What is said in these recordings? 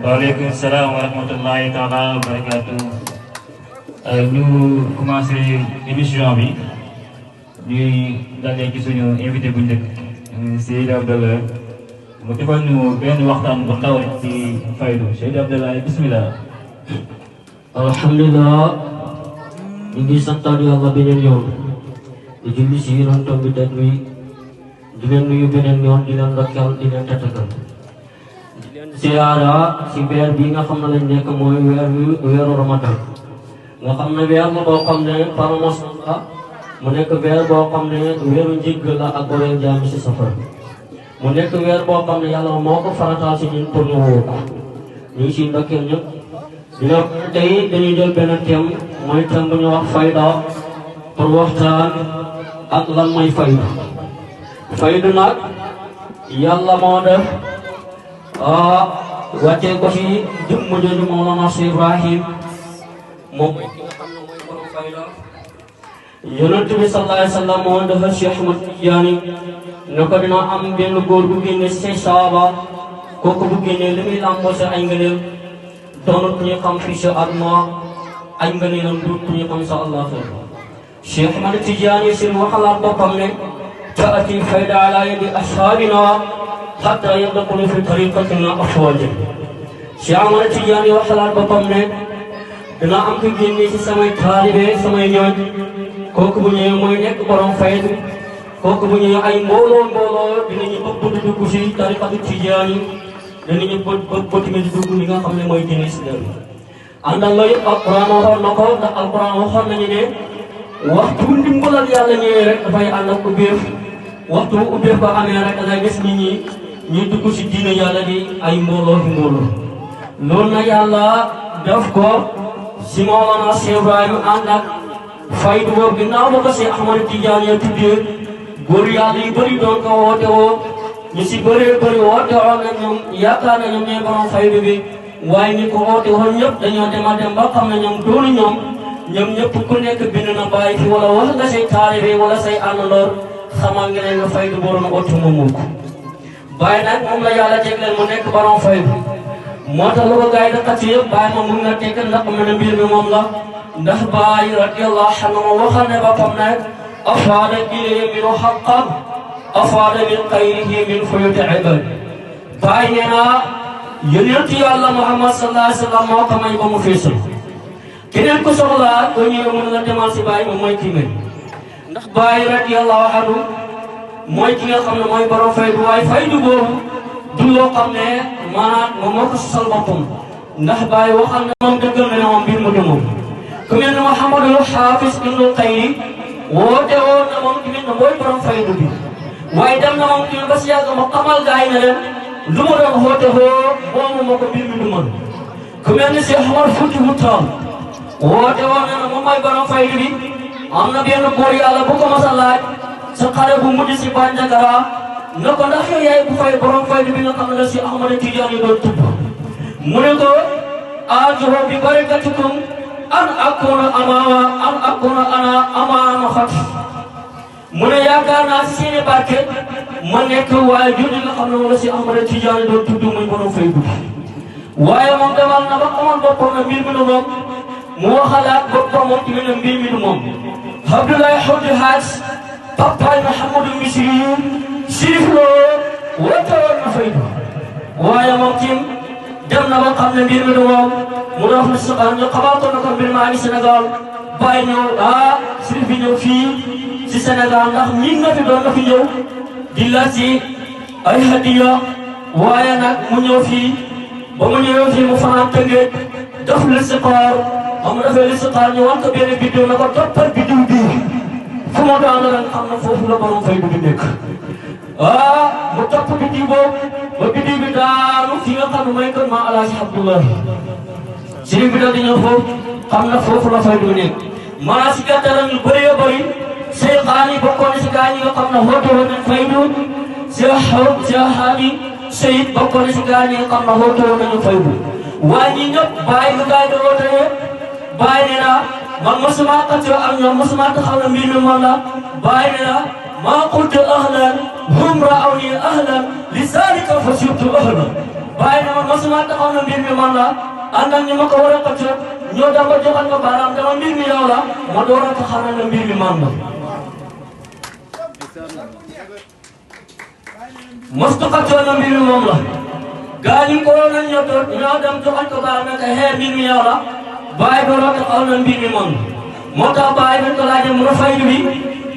Waalaikumsalam warahmatullahi taala wabarakatuh. Ñu commencé émission bi ñuy dalee ci suñu invité bu njëkk Seydi Abdallah mu defal ñu benn waxtaan bu ndaw rek ci faydu. Seydi Abdallah bismillah. Alhamdulillah, ñu ngi santaat Yàlla beneen yoon di julli si yonentam bi dat wi di leen nuyu beneen yoon di leen lakkal di leen tatagal di leen siyaara si weer bi nga xam ne lañ nekk mooy weeru Ramadan nga xam ne weer la boo xam ne promotion la mu nekk weer boo xam ne weeru njéggal la ak goreel jaami si safar mu nekk weer boo xam ne Yàlla moo ko farataal si ñun pour ñu wóor ñu ngi si ndokkeel ñëpp dina tey dañuy jël benn thème mooy thème bu ñu wax fayda pour waxtaan ak lan mooy fayda. Fayda nag Yàlla moo def wàccee ko fi jëmm jooju Mawlana Cheikh Ibrahim moom mooy ki nga xam ne mooy borom fayda. Yonent bi sallallahu alayhi wa sallam moo dafa Cheikh Ahmad Tijaani ne ko dina am benn góor bu génne say saaba kooku bu génnee li muy làmboo sa ay ngëneel doonut ku ñu xam fii sa àdduna ay ngëneelam du ku ñu xam sa àllaaxira. Cheikh Ahmad Tijaani seen waxalaat boppam ne taati fayda ala yadi ashaabina hatta yadxulu fi tariqatina afwaaja. Cheikh Ahmad Tijaani waxalaat boppam ne dina am ku génne ci samay taalibe samay ñooñ kooku bu ñëwee mooy nekk borom faydu kooku bu ñëwee ay mbooloo dinañu bëgg di dugg ci tariqatu Tijaani dinañu bëgg tamit dugg li nga xam ne mooy diine islam. àndal loolu yëpp alquran waxoon na ko ndax alquran waxoon nañu ne waxtu ndimbalal Yàlla ñëwee rek dafay ànd ak ubbeef waxtu ubbeef ko amee rek da ngay gis nit ñi ñuy dugg ci diine Yàlla di ay mbooloo loolu na Yàlla def ko si Mawlana Cheikh Ibrahim ànd ak faydu boobu ginnaaw ba ko si Ahmad Tidiane ya tuddee góor Yàlla yu bëri doon ko woote woo ñu si bëree bëri woote woon na ñoom yaakaar na ñoom ñooy borom faydu bi waaye ñi ko woote woon ñëpp dañoo dem ba xam ne ñoom doonu ñoom ñëpp ku nekk bind na bàyyi fi wala wax nga say taalibe wala say àndandoor xamal nga ne nga faydu borom ootu moom mukk bàyyi nag moom la Yàlla jegleel mu nekk borom faydu moo tax lu ko gars yi da xat yëpp bàyyi ma mun na tekk ndax mu ne mbir mi moom la ndax bàyyi radiyallahu anhu waxal ne boppam ne afaada ilayhi minu haqqan afaada min xayrihi min fuyuti ibad bàyyi nee naa yonent Yàlla Muhammad sallallahu alayhi wa sallam moo ko may ba mu feesal keneen ku soxlaa doo ñëwee mën la demal si bàyyi moom mooy kii nga ndax bàyyi radiyallahu anhu mooy ki nga xam ne mooy borom faydu waaye faydu boobu du loo xam ne maanaam moom moo ko sosal boppam ndax bàyyi waxal ne moom dëggal na ne moom mbir mu de moom ku mel ne Muhammadul Hafiz ibnul Xayri woote woon na moom tamit na mooy borom faydu bi waaye dem na moom tamit ba si yàgg ma xamal gaay na leen lu ma doon woote woo boobu moo ko mbir mi du mën ku mel ne si Omar Fuuti Taal woote woon na moom mooy borom faydu bi am na benn góor Yàlla bu ko mas a laaj sa xare bu mujj si Bandiagara na ko ndax yow yaay bu fay borom faydu bi nga xam ne la si Ahmad Tidiane doon tudd mu ne ko aajuhu bi barakatikum an akuna ana amaama xat mu ne yaakaar naa si seeni barke ma nekk waaye jooju nga xam ne moom la si Ahmad Tidiane doon tudd muy borom faydu bi waaye moom demal na ba xamoon boppam na mbir mi du moom mu waxalaat boppam moom tamit na mbir mi du moom Abdoulaye Xoddi Haaj papaay Mouhamadou Misri Sirif Lo woote woon na faydu waaye moom tim dem na ba xam ne mbir mi du moom mu doon wax ne ñu xamal ko na ko mbir maa ngi Sénégal bàyyi ñëw Sirif bi ñëw fii si Sénégal ndax miin na fi doon na fi ñëw di la si ay hadiya waaye nag mu ñëw fii ba mu ñëwee fii mu fanaan Tëngéej def listixaar ba mu defee listixaar ñu wan ko benn biddiw na ko toppal biddiw bii fu ma daana ren xam na foofu la borom faydu bi nekk mu topp biddiw boobu ba biddiw bi daanu fi nga xam ne mooy kër ma Alaaji Abdoulahi sëriñ bi daal di ñëw foofu xam na foofu la faydu bi nekk maanaam si gàttal ñu bëree bëri say xaani bokkoon si gaa ñi nga xam ne woote woon nañ faydu si xaani sayid bokkoon si gaa ñi nga xam ne woote woon nañu faydu waaye ñi ñëpp bàyyi lu gaa yi di woote bàyyi nee na man mosuma xëccoo ak ñoom mosuma taxaw na mbir mi man la bàyyi nee na maa qultu ahlan hum ra'awni ahlan li zalika fa sirtu ahlan bàyyi na ma mosuma taxaw na mbir mi man la ànd ak ñu ma ko war a xëccoo ñoo dem ba joxal ma baaraam dama mbir mi yow la ma door a taxaw na mbir mi man la mostu xëccoo na mbir mi moom la gaa ñu ko waroon a ñoo toog ñoo dem joxal ko baaraam ne ko xeer mbir mi yow la bàyyi door a taxaw na mbir mi man la moo tax bàyyi dañ ko laajee mu faydu bi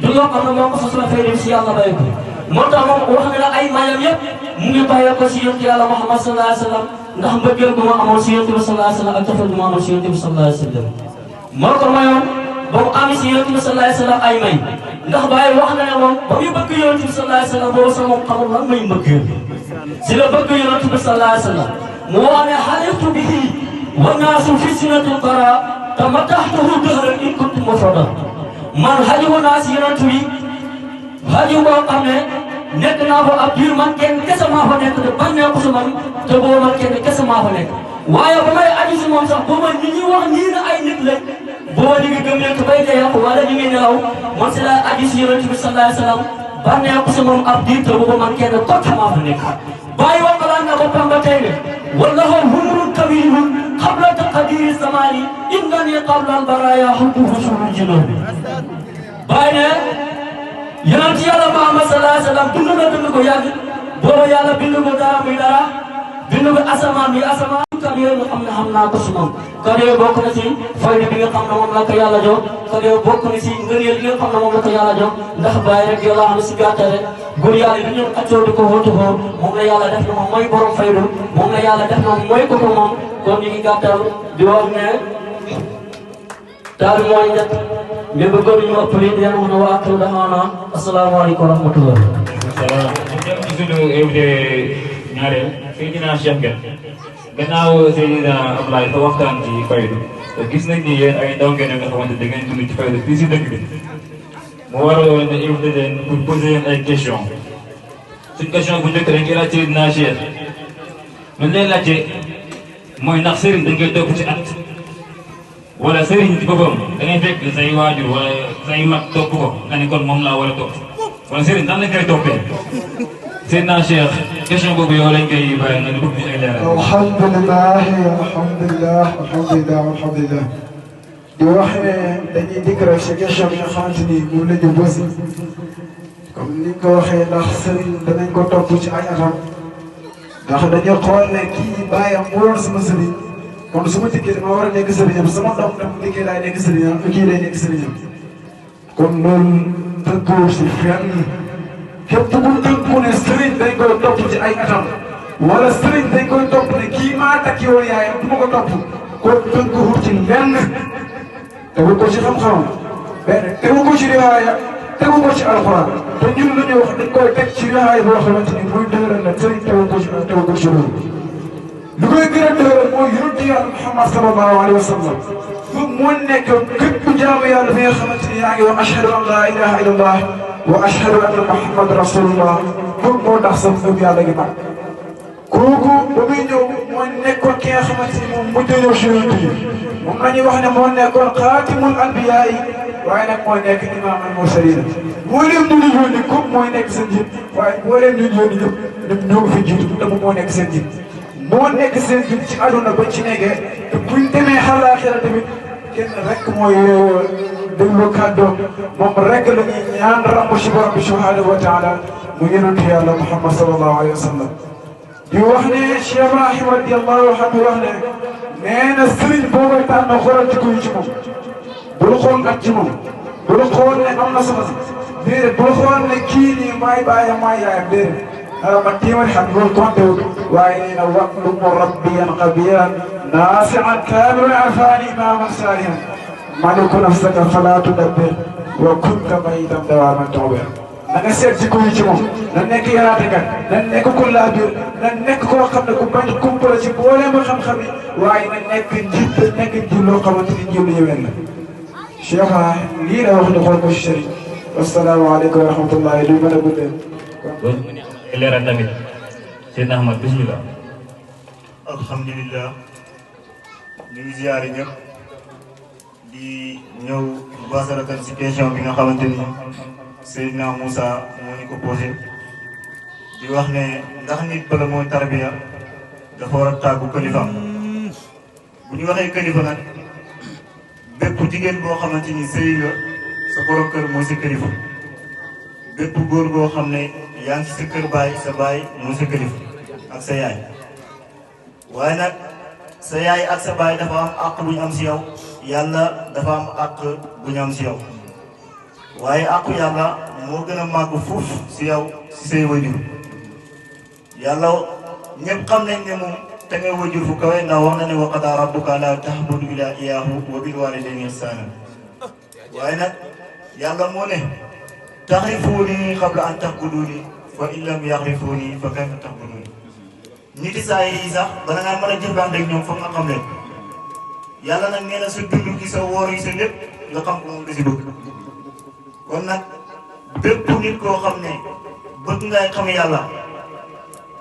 du loo xam ne moo ko sos la faydu bi si yàlla bay ko moo tax moom wax na la ay mayam yëpp mu ngi bàyyee ko si yonent yàlla Muhammad sallallahu alayhi wa sallam ndax mbëggeel bu ma amoon si yonent bi sallallahu alayhi wa sallam ak tafal bu ma amoon si yonent bi sallallahu alayhi wa sallam moo ko mayoon ba mu amee si yonent bi sallallahu alayhi wa sallam ay may ndax bàyyi wax na ne moom ba muy bëgg yonent bi sallallahu alayhi wa sallam boobu sax moom xamul lan may mbëggeel si la bëgg yonent bi sallallahu alayhi wa sallam mu wax ne xaliftu bihi wa naasu fi sinatil qara tamataxtuhu dëhran in kuntu mufrada man xajiwu naa si yonent bi xajiw boo xam ne nekk naa fa ab biir man kenn kese maa fa nekk te bañ naa ko si man te boobu man kenn kese maa fa nekk waaye ba may aju si moom sax booba nit ñi wax nii na ay nit lañ booba ñu ngi gëm leen bay dee wala ñu ngi nelaw man si laa aju si yonent bi sallallahu alayhi wa sallam bañ naa ko si moom ab biir te booba man kenn kott maa fa nekk bàyyi waxalaan na ko Bamba tey ne wallahu humrun kabirun qabla taqdiri zamani innani qabla albaraya hubbuhu shurul jinan bàyyi ne yonent yàlla Muhammad sallallahu alayhi wa sallam dund ko yàgg booba yàlla bind ko dara muy dara bind ko asamaan muy asamaan kàddu yooyu nga xam ne xam naa ko si moom kàddu yooyu bokk na si fayda bi nga xam ne moom la ko yàlla jox kàddu yooyu bokk na si ngëneel bi nga xam ne moom la ko yàlla jox ndax bàyyi rek yàlla xam ne si gàttal rek góor yàlla bi ñoom xaccoo di ko wóotu ko moom la yàlla def na moom mooy borom faydu moom la yàlla def na moom mooy ko moom kon ñu ngi gàttal di wax ne daal mooy njëkk mais ba góor ñu ëpp li di leen wax ne waa Kër Daxaana asalaamaaleykum wa rahmatulah. salaam ñu dem ci suñu invité ñaareel Seydina Cheikh Gueye gannaaw Seydina Ablaye fa waxtaan ci faydu te gis nañ ni yéen ay ndaw ngeen nga xamante da ngeen dund ci faydu fii si dëkk bi mu waroon ne invité leen pour poser leen ay questions suñ question bu njëkk rek ngi laaj Seydina Cheikh lu leen laajte mooy ndax sëriñ dañ koy topp ci at wala sëriñ ci boppam da ngay fekk say waajur wala say mag topp ko nga ne kon moom laa war a topp wala sëriñ nan lañ koy toppee Seydina Cheikh question boobu yow lañ koy bàyyi nga bëgg ñu ay leeral. alhamdulilah di wax ne dañuy dikk rek si question bi nga xamante ni moom la ñu posé comme ni nga ko waxee ndax sëriñ danañ ko topp ci ay atam ndax dañuy xool ne kii bàyyam mu doon sama sëriñ kon su ma dikkee dama war a nekk sëriñam sama doom tam bu dikkee daay nekk sëriñam kii day nekk sëriñam kon loolu tënkoo si fenn képp ku tënku ne sëriñ dañ koy topp ci ay atam wala sëriñ dañ koy topp ne kii maa takki woon yaayam du ma ko topp kon tënkuwul ci lenn tegu ko ci xam-xam benn tegu ko ci riwaaya tegu ko ci alxuraan te ñun lu ñuy wax dañ koy teg ci riwaaya boo xamante ni muy dëgëral na sëriñ tegu ko ci loolu lu koy gën a dëgëral mooy yonent yàlla Muhammad sallallahu alayhi wa sallam moom moo nekk képp ku jaamu yàlla bi nga xamante ni yaa ngi wax ashhadu an laa ilaha illallah wa ashhadu anna Muhammad rasulullah moom moo tax sa ngëm yàlla gi mag kooku ba muy ñëw moo nekkoon ki nga xamante ni moom mujj ñëw si yonent yi moom la ñuy wax ne moo nekkoon xaatimul anbiyaa yi waaye nag mooy nekk imaam al mursaliin moo leen ñu di yónni comme mooy nekk seen njiit waaye moo leen ñu yónni ñëpp ñoo ngi fi jiitu te moo nekk seen njiit moo nekk seen njiit ci àdduna ba ci nekkee te buñ demee àllaaxira tamit kenn rek mooy déglu kàddoom moom rek la ñuy ñaan ràmm si borom bi subhaanahu wa taala mu yonent yàlla Muhammad sallallahu alayhi wa sallam di wax ne Cheikh Ibrahim radiyallahu anhu wax ne nee na sëriñ boo koy tànn xoolal ci kuy ci moom bul xool at ci moom bul xool ne am na soxna déedéet bul xool ne kii nii maay baayam maay yaayam déedéet dara man téeméeri xam loolu compté wul waaye nee na waqlu murabbiyan qabiran naasi'an kaamilan arfaani imaaman saalihan maliku nafsaka falaa tudabbir wa kunta mayitan dawaaman tu'bir na nga seet jikko yi ci moom na nekk yaraatekat na nekk ku laabiir na nekk koo xam ne ku bañ kumpala ci booleem xam-xam yi waaye na nekk njiit te nekk njiit loo xamante ni njiit lu yëwén la Cheikh lii la wax ni xool ko si sëriñ wasalaamaaleykum wa rahmatullahi du mën a guddee kon leeral tamit Seydina Ahmad bismillah. alhamdulilah ñu ngi ziyaare ñëpp di ñëw basaratan si question bi nga xamante ni Seydina Moussa moo ñu ko posé di wax ne ndax nit bala mooy tarbiya dafa war a tàggu kilifaam bu ñu waxee kilifa nag bépp jigéen boo xamante ni sëy nga sa borom kër mooy sa kilifa bépp góor boo xam ne yaa ngi ci sa kër baay sa baay mooy sa kilifa ak sa yaay waaye nag sa yaay ak sa baay dafa am àq bu ñu am si yow yàlla dafa am àq bu ñu am si yow waaye àqu yàlla moo gën a màgg fuuf si yow si say wajur yàlla ñëpp xam nañ ne moom te ngay wajur fu kawe ndax wax na ne wa qadaa rabbuka allaa ta'budu illaa iyyaahu wa bil waalidayni ihsaanan waaye nag yàlla moo ne taxrifuuni qabla an ta'buduuni fa in lam yaxrifuuni fa kayfa ta'buduuni nit saa yi sax bala ngaa mën a jëflante ak ñoom foog nga xam leen yàlla nag nee na sa dund gi sa woor yi sa lépp nga xam ko moom da si bëgg kon nag bépp nit koo xam ne bëgg ngay xam yàlla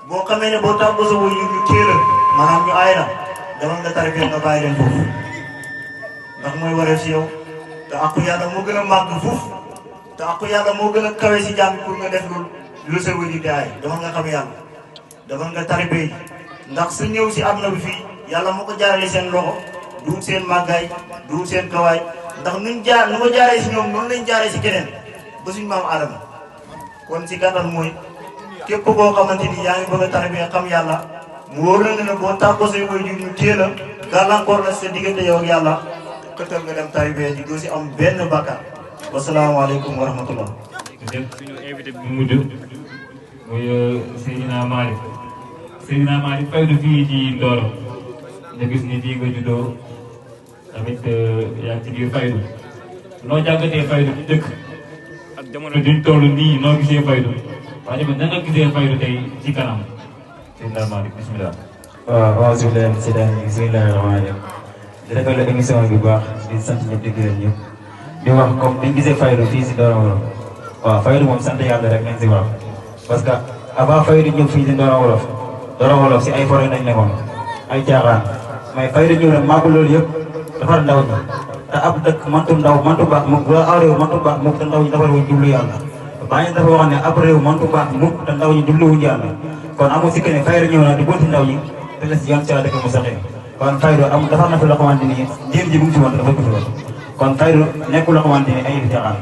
boo xamee ne boo tàggoo sa waajur ñu teel a maanaam ñu aay la demal nga tarbiya nga bàyyi leen foofu ndax mooy wareef si yow te àqu yàlla moo gën a màgg foofu te àqu yàlla moo gën a kawe si jàmm pour nga def lu sa waajur di aay demal nga xam yàlla demal nga tarbiya ndax sa ñëw si àdduna bi fii yàlla moo ko jaarale seen loxo duut seen màggaay duut seen kawaay ndax nu ko jaaree si ñoom noonu lañ jaaree si keneen ba suñu maam Adama kon si gàttal mooy képp koo xamante ni yaa ngi bëgg a tarbiya xam yàlla mu wóor la ne boo tàggoo say waajur ñu teel a gàllankoor la sa diggante yow ak yàlla xëttal nga dem tarbiya ji doo si am benn bàkkaar wasalaamaaleykum wa rahmatullah. suñu invité bi mujj muy Seydina Malick faydu fii ci Ndorong nga gis ni fii nga juddoo tamit yaa ngi ci biir faydu noo jàngatee faydu bu njëkk ak jamono duñ toll nii noo gisee faydu waaye tamit na nga gisee faydu tey ci kanam Seydina Malick bismillah. waaw auzu billaahi mina shaytaani rajiim bismillaahi rahmaani rahiim di rafetlu émission bi bu baax di sant ñëpp di gërëm ñëpp di wax comme ni ñu gisee faydu fii si Ndorong Wolof waaw faydu moom sant yàlla rek nañ si wax parce que avant faydu ñëw fii si Ndorong Wolof si ay forêt nañ nekkoon ay caaxaan mais faydu ñëw nag màgg loolu yëpp defar ndaw ñi te ab dëkk mantu baax mukk wala aw réew mantu baax mukk te ndaw ñi defar wuñ jublu yàlla bàyyi dafa wax ne ab réew mantu baax mukk te ndaw ñi jublu wuñ yàlla kon amul si kenn faydu ñëw na di bonti ndaw ñi te la si yoon ca dëkk mu saxee kon faydu am defar na fi loo xamante ni njëriñ ji mu ngi si woon te dafa ko fi woon kon faydu nekkul loo xamante ni ay caaxaan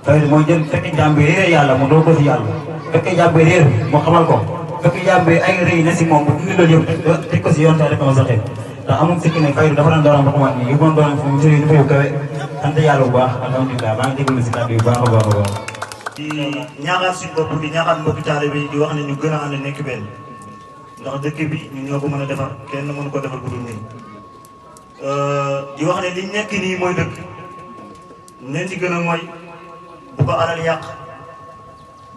faydu mooy jël fekk jaam bi réeree yàlla mu doo ko si yàlla fekk jaam bi réer mu xamal ko fekk jaam bi ay rëy na si moom bu indi loolu yëpp teg ko si yoon ca dëkk mu saxee te amul sikki ne faydu dafa doon Ndorong boo xamante ni yóbboon Ndorong fu mu sëriñ dafa yu kawe sant yàlla bu baax alhamdulilah maa ngi déglu si kàddu yu baax a baax a baax di ñaaxaat suñu bopp di ñaaxaat mbokki taalibe yi di wax ne ñu gën a ànd nekk benn ndax dëkk bi ñun ñoo ko mën a defar kenn mënu ko defar bu dul nii di wax ne liñ nekk nii mooy dëkk nañ ci gën a mooy bu ko alal yàq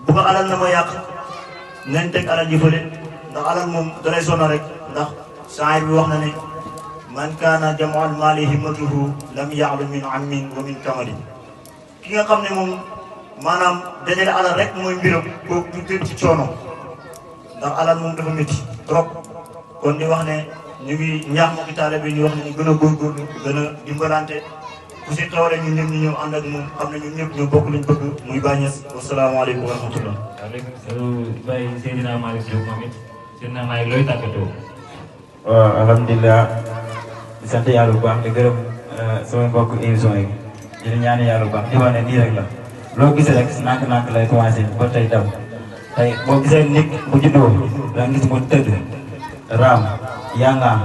bu ko alal na ma yàq nañ teg alal ji fële ndax alal moom dalay sonal rek ndax saayir bi wax na ne man kaana jamual maali himmatuhu lam ya'lu min ammin wa min kamali ki nga xam ne moom maanaam dajale alal rek mooy mbiram kooku du tëdd ci coono ndax alal moom dafa métti trop kon di wax ne ñu ngi ñaax mbokki taalibe bi ñu wax ne ñu gën a góorgóorlu gën a dimbalante ku si xewle ñun ñëpp ñu ñëw ànd ak moom xam ne ñun ñëpp ñoo bokk luñ bëgg muy bàññees wasalaamaaleykum wa rahmatullah. waaleykum salaam Baye Seydina Malick Diop moom it Seydina Malick looy tàggatoo. waaw alhamdulilah di sant yàlla bu baax di gërëm sama mbokk émission yi di ñaan yàlla bu baax di wax ne nii rek la loo gisee rek nànk-nànk lay commencé ba tey dem tey boo gisee nit bu juddoo da nga gis mu tëdd raam yangaan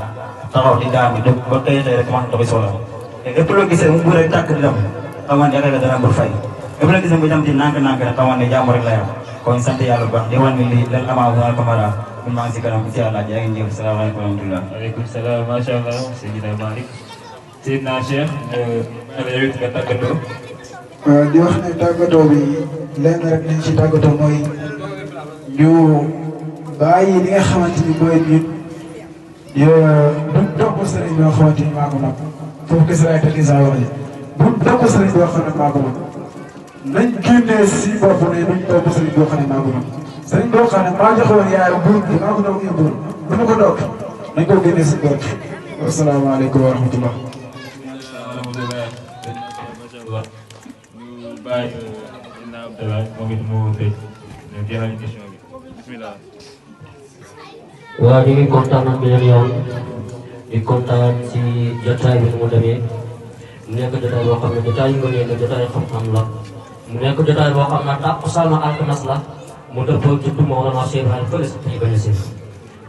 taxaw di daanu jóg ba tey rek commencé doxi soxla te lépp loo gisee mu bu rek tàkk di dem xamal ne yàlla dana bur fay lépp loo gisee mu dem di nànk-nànk rek xamal ne jàmm rek la yam kon sant yàlla bu baax di wan ne lii lan amaa wala kamara ñun maa ngi si kanam incha allah jaa ngeen jëf salaamaaleykum wa rahmatulah. waaleykum salaam macha allah Seydina Malick Seydina Cheikh yow it nga tàggatoo. waaw di wax ne tàggatoo bi lenn rek lañ ci tàggatoo mooy ñu bàyyi li nga xamante ni mooy ñun buñ topp sëriñ boo xamante ni maa ko mag foofu kese laay teg saa wax ji buñ topp sëriñ boo xam ne maa ko mag nañ génnee si bopp ne duñ topp sëriñ boo xam ne maa ko mag sëriñ boo xam ne maa joxoon yaay buur bi maa ko doon buur du ma ko doog nañ ko génnee si bopp wasalaamaaleykum wa rahmatullah. ñu bàyyi Seydina Abdallah moom it mu tëj ñu jeexal question bi bismillah. waa ñu ngi kontaan ak beneen yoon di kontaan ci jotaay bi mu demee mu nekk jotaay boo xam ne jotaay ngëneel la jotaay xam-xam la mu nekk jotaay boo xam ne takkusaanu alxames la mu dëppoo juddu Mawlana Cheikh Ibrahima fële sa Taïba Niassène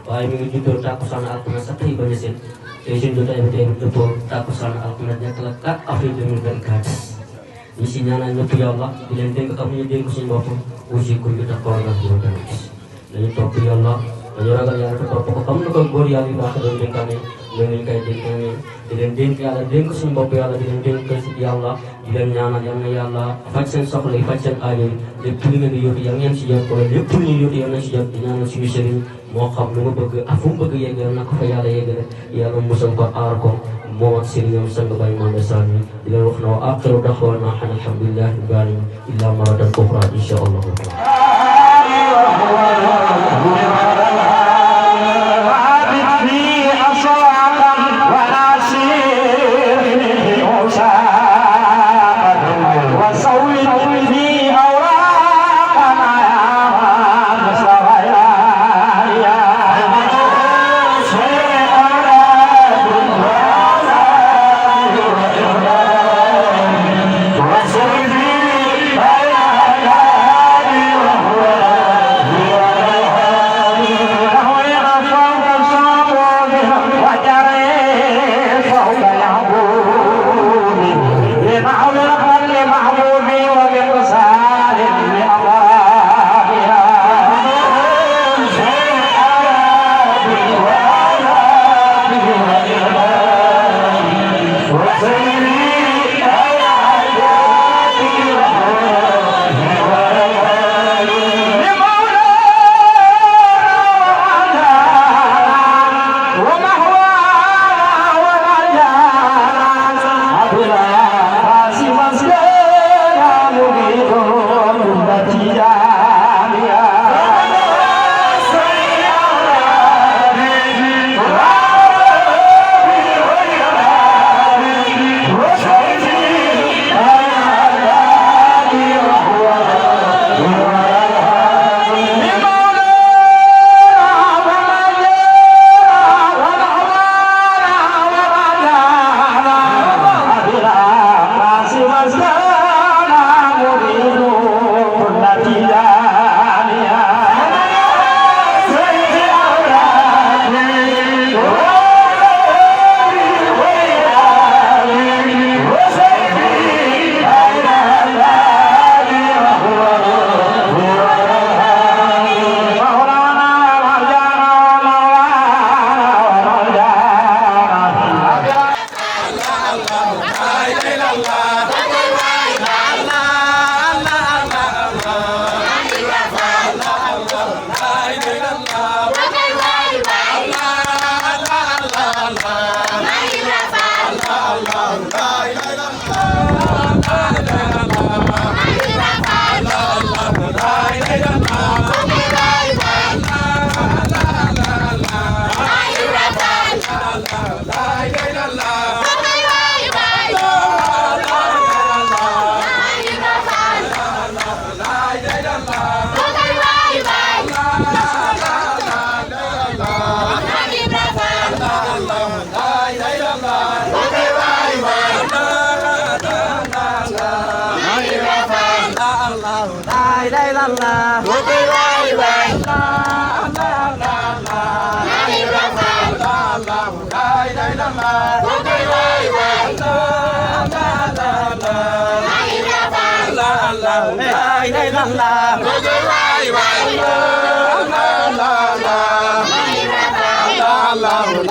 waaye mi ngi juddoo takkusaanu alxames sa Taïba Niassène tey suñu jotaay bi tey bu dëppoo takkusaanu alxames nekk la 4 avril 2024 ñi si ñaanal ñëpp yàlla di leen dénk am ñu dénk suñu bopp aussi kur bi taxawal na dina tamit dañu topp yàlla dañu ragal yàlla te topp ko comme ni ko góor yàlla yu baax doon dénkaane loolu lañ koy dénkaane di leen dénk yàlla dénk suñu bopp yàlla di leen dénk yàlla di leen ñaanal yal na yàlla faj seen soxla yi faj seen aajo yi lépp li ngeen di yóotu yal ngeen si jot ko lépp lu ñuy yóotu yal nañ si jot di ñaanal suñu sëriñ moo xam lu mu bëgg ak fu mu bëgg yeggale na ko fa yàlla yeggale yàlla musal ko aar ko moo ak sëriñam sang bay Mame Sani di leen wax na wa axiru daxwaana an alhamdulillahi rabbil alamin illa maratan uxra insha allahu taala Allah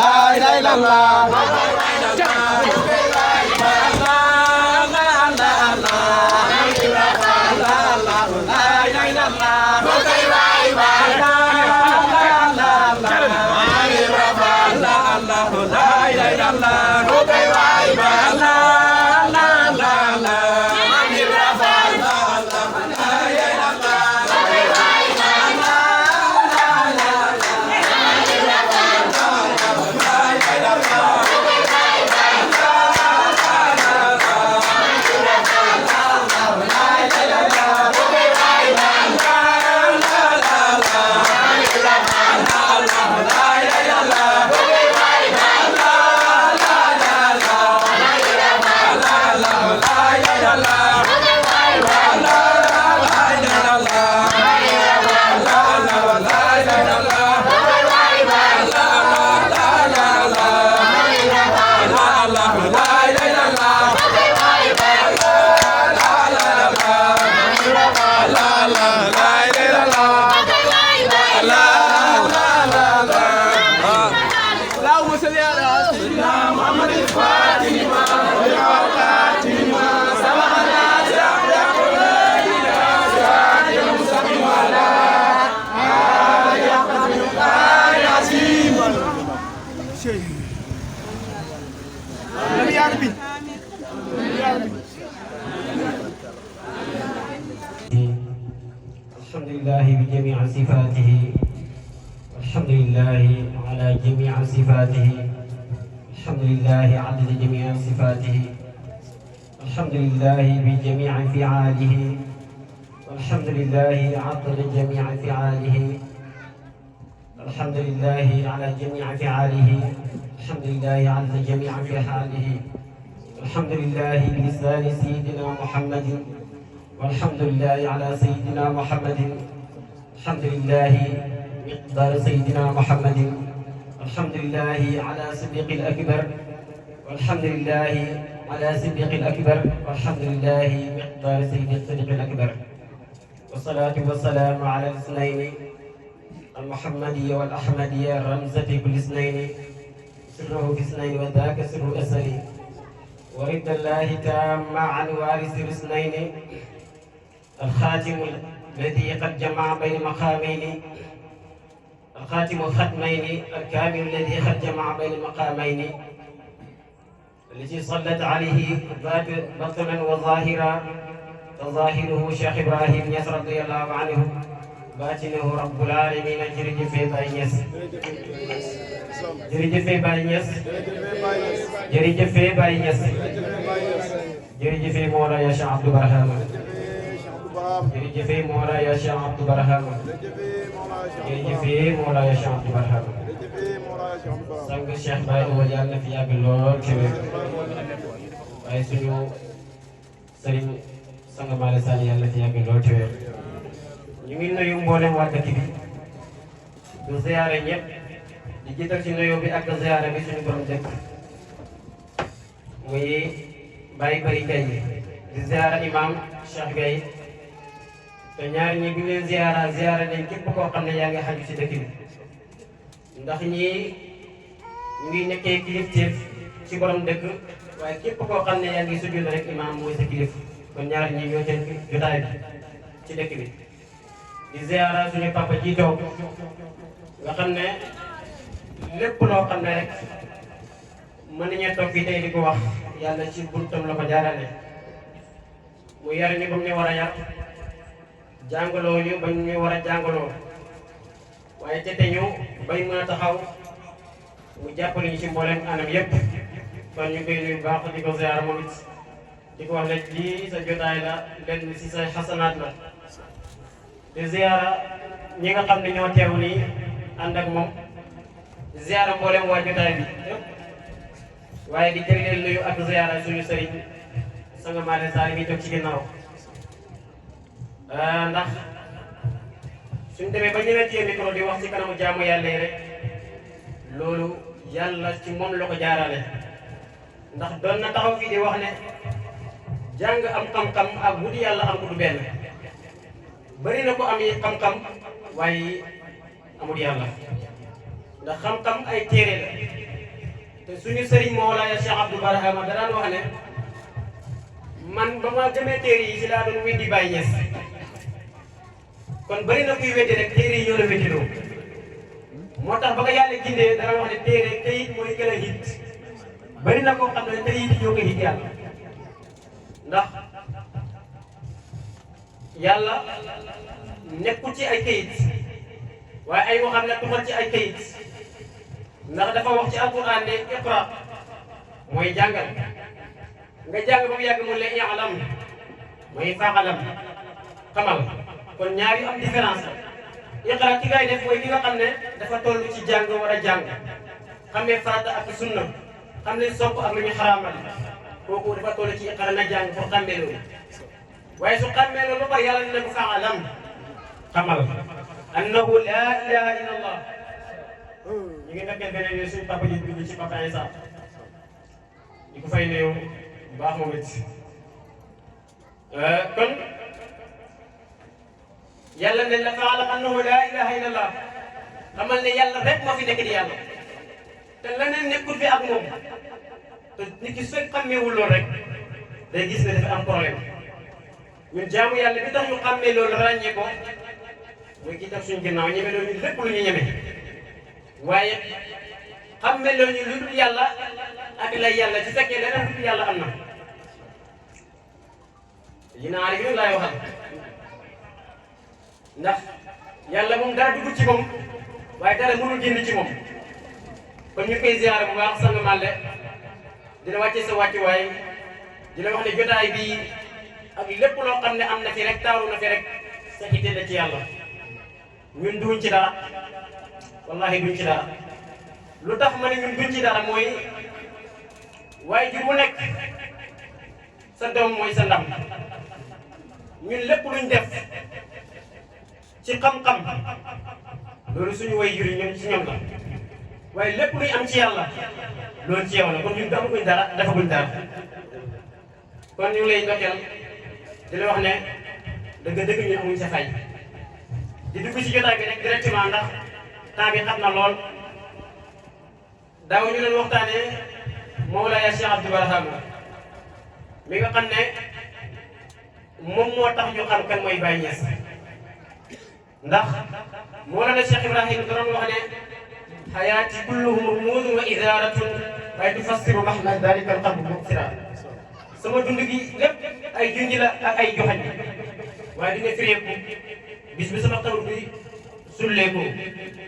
الحمد لله بجميع صفاته والحمد لله على جميع صفاته الحمد لله عدد جميع صفاته الحمد لله بجميع فعاله والحمد لله عدد جميع فعاله الحمد لله على جميع فعاله الحمد لله عدد جميع فعاله الحمد لله بلسان سيدنا محمد والحمد لله على سيدنا محمد الحمد لله مقدار سيدنا محمد الحمد لله على صديق الأكبر والحمد لله على صديق الأكبر والحمد لله مقدار صديق الأكبر والصلاة والسلام على الاثنين المحمدية والأحمدية رمزة كل اثنين سره في اثنين وذاك سر أسري ورد الله تام عن وارث الاثنين الخاتم الذي قد جمع بين مقامين الخاتم الختمين الكامل الذي قد جمع بين المقامين التي صلت عليه بطنا وظاهرا تظاهره شيخ إبراهيم يس رضي الله عنه باطنه رب العالمين جرج في باينس جرج في باينس جرج في باينس جرج في مولا يا شيخ عبد الرحمن jërëjëf Mawlaaya Cheikh Abdou Barham jërëjëf Mawlaaya Cheikh Abdou Barham sang Cheikh Baye Omar yàlla na fi yàgg lool ci wér waaye suñu sëriñ sang Malick Sall yàlla na fi yàgg lool ci wér ñu ngi nuyu mboolem waa dëkk bi du ziyaare ñëpp di jiital ci nuyoo bi ak ziyaare bi suñu borom dëkk muy Baye Bari Gaye di ziyaara imam Cheikh Gaye te ñaar ñi bi leen ziyaara nañ képp koo xam ne yaa ngi xaju ci dëkk bi ndax ñii ñu ngi nekkee kilifteef ci borom dëkk waaye képp koo xam ne yaa ngi sujjóot rek imaam mooy sa kilif kon ñaar ñi ñoo seen jotaay bi ci dëkk bi di ziyaara suñu papa ji toog nga xam ne lépp loo xam ne rek mën nañu toog fii tey di ko wax yàlla ci buntam la ko jaarale mu yar ñu ba mu ñu war a yar jàngaloo ñu bañ ñu war a jàngaloo waaye tete ñu bañ mën a taxaw mu jàppale ñu ci mboolem anam yépp kon ñu koy nuyu baax di ko ziyaara moom it di ko wax ne lii sa jotaay la lenn si say xasanaat la di ziyaara ñi nga xam ne ñoo teew nii ànd ak moom di ziyaara mboolem waa jotaay bi yépp waaye di jëriñal nuyu ak ziyaara suñu sëriñ sanga Malick Sall mi toog ci ginnaaw ndax suñ demee ba ñëwee ci micro di wax ci kanamu jaamu yàlla yi rek loolu yàlla ci moom la ko jaarale ndax doon na taxaw fii di wax ne jàng am xam-xam ak wuti yàlla am ko du benn bari na ko am yi xam-xam waaye amul yàlla ndax xam-xam ay téere la te suñu sëriñ Mawlaaya Cheikh Abdou Barham da daan wax ne man ba ma gëmee téere yi ci laa doon weddi Baye Niass kon bari na kuy weddi rek téere yi ñoo la weddiloo moo tax ba nga yàlla gindee dara wax ne téere kayit mooy gën a hit bari na koo xam ne kayit yi ñoo ko hit yàlla ndax yàlla nekkul ci ay kayit waaye ay waxam ne tuxal ci ay kayit ndax dafa wax ci alquran ne iqra mooy jàngal nga jàng ba mu yàgg mu ne i'lam mooy faqalam xamal kon ñaar yu am différence la iqra ki ngay def mooy ki nga xam ne dafa toll ci jàng war a jàng xamee farata ak sunna xam ne sopp ak lu ñu xaraamal kooku dafa toll ci iqra na jàng pour xàmmee loolu waaye su xàmmee loolu ba pare yàlla dina ko faqalam xamal annahu laa ilaha illa allah ñu ngi nekkee beneen yoon suñu papa ji dugg ci papa Isa ñu ko fay néew baax moom it kon yàlla ne la fa'lam annahu laa ilaha illa allah xamal ne yàlla rek moo fi nekk di yàlla te leneen nekkul fi ak moom te nit ki su fekk xàmmeewul loolu rek day gis ne dafa am problème ñun jaamu yàlla bi tax ñu xàmmee loolu ràññee ko mooy kii tax suñu ginnaaw ñeme loolu ñu lépp lu ñu ñeme waaye xàmmee loolu ñu lu dul yàlla ak lay yàlla ci fekkee leneen lu dul yàlla am na yi naa rek yooyu laay waxal ndax yàlla moom dara dugg ci moom waaye dara mënul génn ci moom kon ñu koy ziyaare bu baax sang Malle dina wàccee sa wàccuwaay dina wax ne jotaay bi ak lépp loo xam ne am na fi rek taaru na fi rek sa itte la ci yàlla ñun duñ ci dara wallahi duñ ci dara lu tax ma ne ñun duñ ci dara mooy waaye jur mu nekk sa doom mooy sa ndam ñun lépp luñ def ci xam-xam loolu suñu way jur ñoom ci ñoom la waaye lépp luy am ci yàlla loolu ci yow la kon ñun amaguñ dara defaguñ dara kon ñu ngi lay ndokkeel di la wax ne dëgg-dëgg ñu amuñ sa fay di dugg ci jotaay bi rek directement ndax temps bi xat na lool daaw ñu leen waxtaanee Mawlaaya Cheikh Abdou Barham mi nga xam ne moom moo tax ñu xam kan mooy Baye Niass ndax Mawlaana Cheikh Ibrahima doon wax ne xayaati kulluhum rumuudun wa idaaratun waaye tufassiru mahna dalika alqalbu muksira sama dund gi lépp ay junj la ak ay joxañ waaye dina fireeku bis bi sama xabru bi sulleeku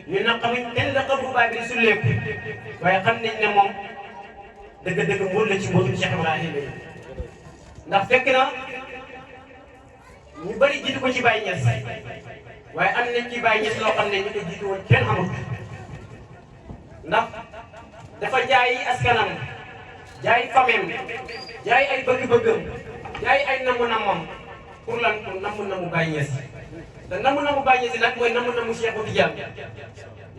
ñu nag xamuñ kenn la xabru baay bi di sulleeku waaye xam nañ ne moom dëgg-dëgg mbóot la ci mbóotum Cheikh Ibrahima yi ndax fekk na ñu bari jiitu ko ci Baye Niass waaye am nañ ci Baye Niass loo xam ne ñu ko jiitu woon kenn xamul ndax dafa jaay askanam jaay famem jaay ay bëgg-bëggam jaay ay namu-namam pour lan pour namu Baye Niass te namu Baye Niass nag mooy namu Cheikh Tidiane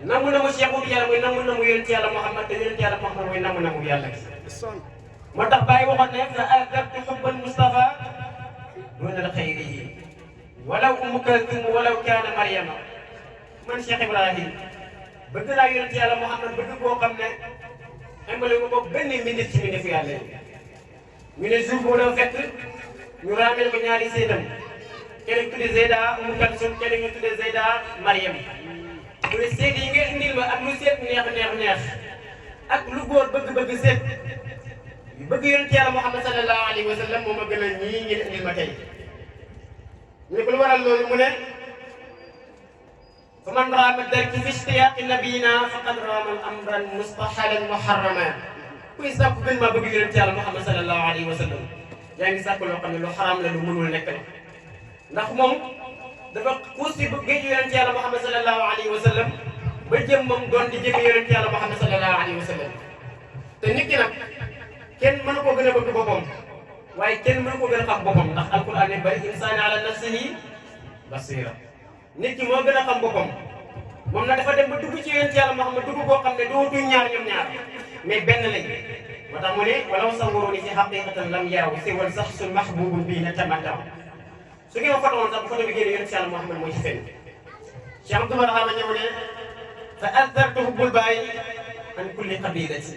namu Cheikh Tidiane mooy namu yonent Yàlla Muhammad te yonent Yàlla Muhammad mooy namu yàlla moo tax Baye waxoon ne fa azabtu hubbal Mustafa duna al xayrihi walaw Umm Kalthum walaw kaana Maryama man Cheikh Ibrahim bëgg naa yonent Yàlla Muhammad bëgg koo xam ne embale ko boog benn mbindeef ci mbindeefu yàlla yi ñu ne jour boo doon fekk ñu raamel ko ñaari seedam keneen tudde Zeyda Umm Kalsum keneen ñu tudde Zeyda Maryam mu ne seed yi nga indil ma ak lu seet neex ak lu góor bëgg seet bëgg yonent Yàlla Muhammad sallallahu alayhi wa sallam moom a gën a ñii ngeen indil ma tey ñu ne ko lu waral loolu mu ne fa man raama darki fi ishtiyaaqi nabiyina faqad raama amran mustahalan muharrama kuy sàkku gën maa bëgg yonent Yàlla Muhammad sallallahu alayhi wa sallam yaa ngi sàkku loo xam ne lu xaraam la lu mënul nekk la ndax moom dafa xuus si bëgg yonent Yàlla Muhammad sallallahu alayhi wa sallam ba jëm moom doon di jege yonent Yàlla Muhammad sallallahu alayhi wa sallam te nit ki nag kenn mënu ko gën a bëgg boppam waaye kenn mënu ko gën a xam boppam ndax alquran ne bari insaani ala nafsihi basira nit ki moo gën a xam boppam moom nag dafa dem ba dugg ci yonent Yàlla Muhammad dugg boo xam ne dootuñ ñaar ñoom ñaar mais benn lañ moo tax mu ne walaw sawwaruni fi haqiqatan lam yaraw siwal shakhsun mahbubun bii na tamataw su ngeen ma foto woon sax bu foto bi génne yonent Yàlla Muhammad mooy ci fenn Cheikh Abdou Barham ñëw ne fa azartu hubbul baay an kulli qabilati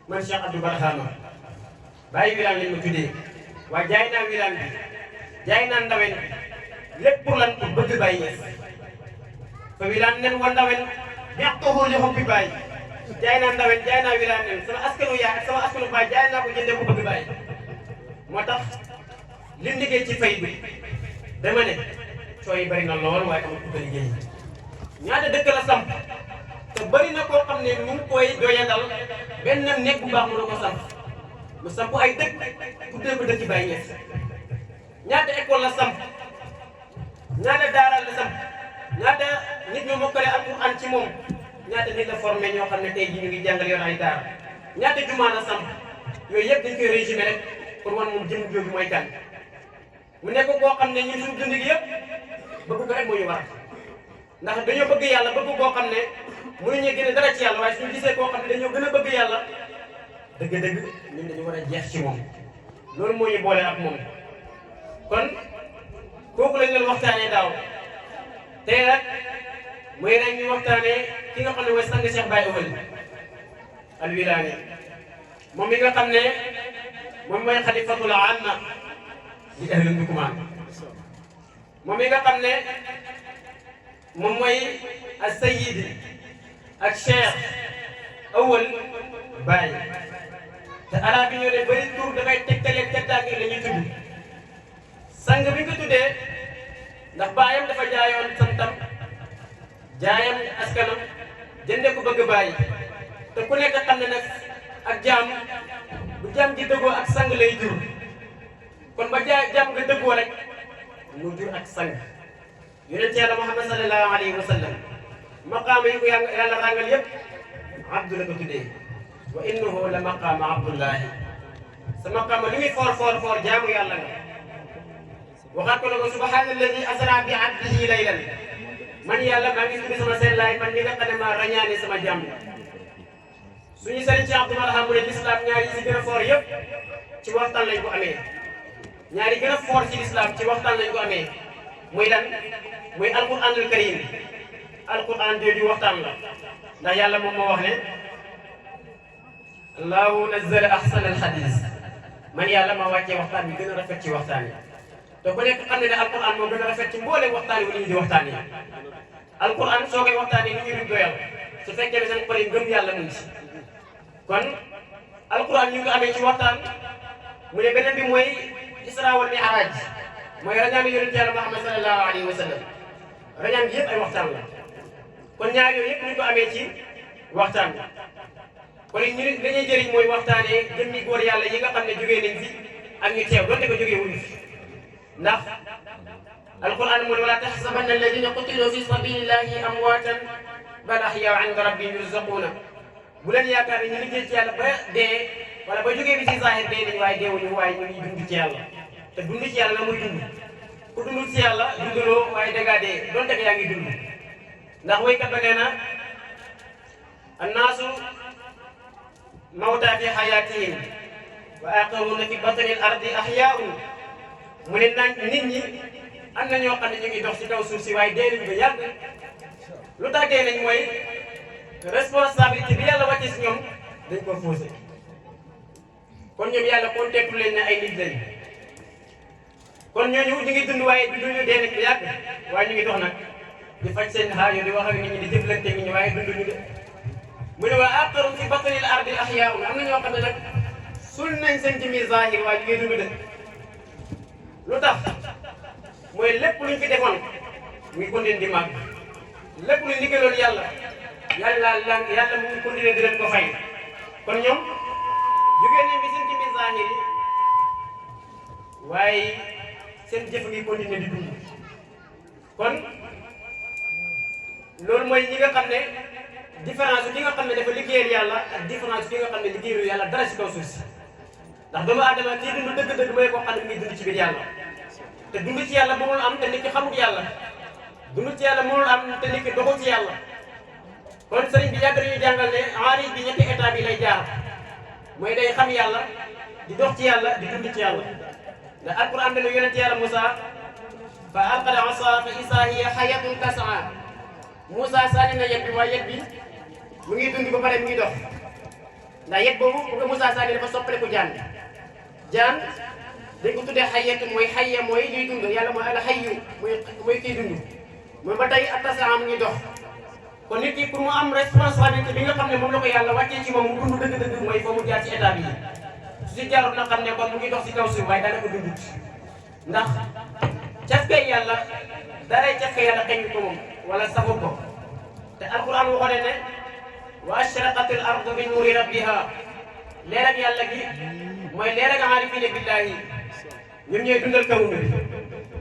man Cheikh Abdou Barham bàyyi wilaan lañ ma tuddee waaye jaay naa wilaan bi jaay naa ndawen lépp pour lan pour bëgg Baye Niass fa wilaan nen wa ndawen bi'tuhu li hubbi Baye jaay naa ndawen jaay naa wilaan nen sama askanu yaa ak sama askanu Baye jaay naa ko jëndee ko bëgg Baye moo tax lim liggéey ci fay bi dama ne cooy bari na lool waaye amul ku ko liggéey ñaata dëkk la samp te bari na koo xam ne ñu ngi koy doyadal benn nekk bu baax mënu ko samp mu samp ay dëkk tuddee ko dëkk Baye Niass ñaata école la samp ñaata daara la samp ñaata nit ñu mokkale alquran ci moom ñaata nit la formé ñoo xam ne tey jii ñu ngi jàngal yor ay daara ñaata jumaa la samp yooyu yëpp dañ koy résumé rek pour wan moom jëm jooju mooy kan mu nekk koo xam ne ñun suñu dund gi yëpp bëgg ko rek moo ñu war ndax dañoo bëgg yàlla bëgg koo xam ne mënuñu gën a dara ci yàlla waaye suñu gisee koo xam ne dañoo gën a bëgg yàlla dëgg-dëgg ñun dañu war a jeex ci moom loolu moo ñu boole ak moom kon kooku lañ leen waxtaanee daaw tey nag muy rek ñu waxtaanee ki nga xam ne mooy sang Cheikh Baye Ewel al-Wilani moom mi nga xam ne moom mooy xalifatul amma di ahlu Ndoukoumane moom mi nga xam ne moom mooy as-Sayyid ak Cheikh Awal Baye te arab bi ñoo ne bëri tur dafay tegtale tegtaange la ñuy tudd sang bi nga tuddee ndax baayam dafa jaayoon santam jaayam askanam jënde ko bëgg bàyyi te ku nekk xam ne nag ak jaam bu jaam ji dëggoo ak sang lay jur kon ba jaam nga dëggoo rek mu jur ak sang yonent Yàlla Muhammad sallallahu alayhi wa sallam maqaama yi ko yàlla ràngal yëpp abdu la ko tuddee wa innahu la maqaama abdullahi sa maqaama li muy foor foor foor jaamu yàlla nga waxaat ko la ko subhaana alladi asra bi abdihi laylan man yàlla maa ngi tudd sama seen laay man mi nga xam ne maa rañaane sama jàmm suñu sëriñ ci Abdou Marham mu ne lislaam ñaari yi si gën a foor yëpp ci waxtaan lañ ko amee ñaari gën a foor ci lislaam ci waxtaan lañ ko amee muy lan muy alquranul karim alquran jooju waxtaan la ndax yàlla moom moo wax ne allahu nazzala ahsana alhadis man yàlla ma wàccee waxtaan bi gën a rafet ci waxtaan yi te ku nekk xam ne ne alquran moo gën a rafet ci mbooleem waxtaan yi ñu di waxtaan yi alquran soo koy waxtaanee ni ñu doyal su fekkee ne seen xol yi ngëm yàlla mu ngi ci kon alquran ñu ngi ko amee ci waxtaan mu ne beneen bi mooy isra wal mi'raj mooy rañaan yonent Yàlla Muhammad sallallahu alayhi wa sallam rañaan bi yëpp ay waxtaan la kon ñaar yooyu yëpp ñu ko amee ci waxtaan kon ñu li ñuy jëriñ mooy waxtaanee jëmmi góor yàlla yi nga xam ne jógee nañ fi ak ñu teew donte ko jógee wuñu fi ndax alquran mu ne wala taxsabanna alladina qutilu fi sabilillahi amwaatan bal ahyaa'un 'inda rabbihim yurzaquuna bu leen yaakaar ne ñu liggéey ci yàlla ba dee wala ba jógee bi ci zahir dee nañ waaye deewuñu waaye ñu ngi dund ci yàlla te dund ci yàlla la muy dund ku dundul ci yàlla dundaloo waaye dangaa dee donte yaa ngi dund ndax waykat ba nee na annaasu mawtaa fi hayaatihim wa aaxiruuna fi batni al-ardi ahyaa'un mu ne naan nit ñi am na ñoo xam ne ñu ngi dox ci kaw suuf si waaye dee nañ ba yàgg lu tax dee nañ mooy responsabilité bi yàlla wàcce si ñoom dañ ko faussé kon ñoom yàlla konteetu leen ne ay nit lañ kon ñooñu ñu ngi dund waaye dunduñu dee nañ ba yàgg waaye ñu ngi dox nag di faj seen xaajo di wax ak nit ñi di jëflante nit ñi waaye dunduñu de mu ne waa aqarum fi batnil ardi ahyaa'un am na ñoo xam ne nag sul nañ seen jëmmi zahir waaye ñu ngi dund de lu tax mooy lépp luñ fi defoon mu ngi continuer di màgg lépp luñ liggéeyaloon yàlla yàlla mu ngi continuer di leen ko fay kon ñoom jógee nañ fi seen jëmmi zahir yi waaye seen jëf ngi continuer di dund kon loolu mooy ñi nga xam ne différence bi nga xam ne dafa liggéeyal yàlla ak différence bi nga xam ne liggéeyal yàlla dara ci kaw suuf si ndax doomu aadama kii dund dëgg-dëgg mooy koo xam ne mu ngi dund ci biir yàlla te dund ci yàlla mënul am te nit ki xamul yàlla dund ci yàlla mënul am te nit ki doxul ci yàlla kon sëriñ bi yàgg nañu jàngal ne aarif bi ñetti état bi lay jaar mooy day xam yàlla di dox ci yàlla di dund ci yàlla ndax alquran dana yonent yàlla Moussa fa alqal asaa fa izaa hiya hayyatun tas'aa Moussa sànni na yet bi waaye yet bi mu ngi dund ba pare mu ngi dox ndax yet boobu bu ko Moussa sànni dafa soppaleku jaan jaan dañ ko tuddee hayyatu mooy hayya mooy liy dund yàlla mooy al hayyu mooy kiy dund mooy ba tey at-tas'aa mu ngi dox kon nit ki pour mu am responsabilité bi nga xam ne moom la ko yàlla wàccee ci moom mu dund dëgg-dëgg mooy foo mu jaar ci état bi su si jaarut na xam ne kon mu ngi dox ci kaw suuf waaye daanaka dundut ndax cafkay yàlla daray cafkay yàlla xëy ko moom wala safu ko te alquran waxoon ne wa ashraqatil ardu bi nuuri rabbiha leer ak yàlla gi mooy leer ak aarifiina billahi ñoom ñooy dundal kaw bi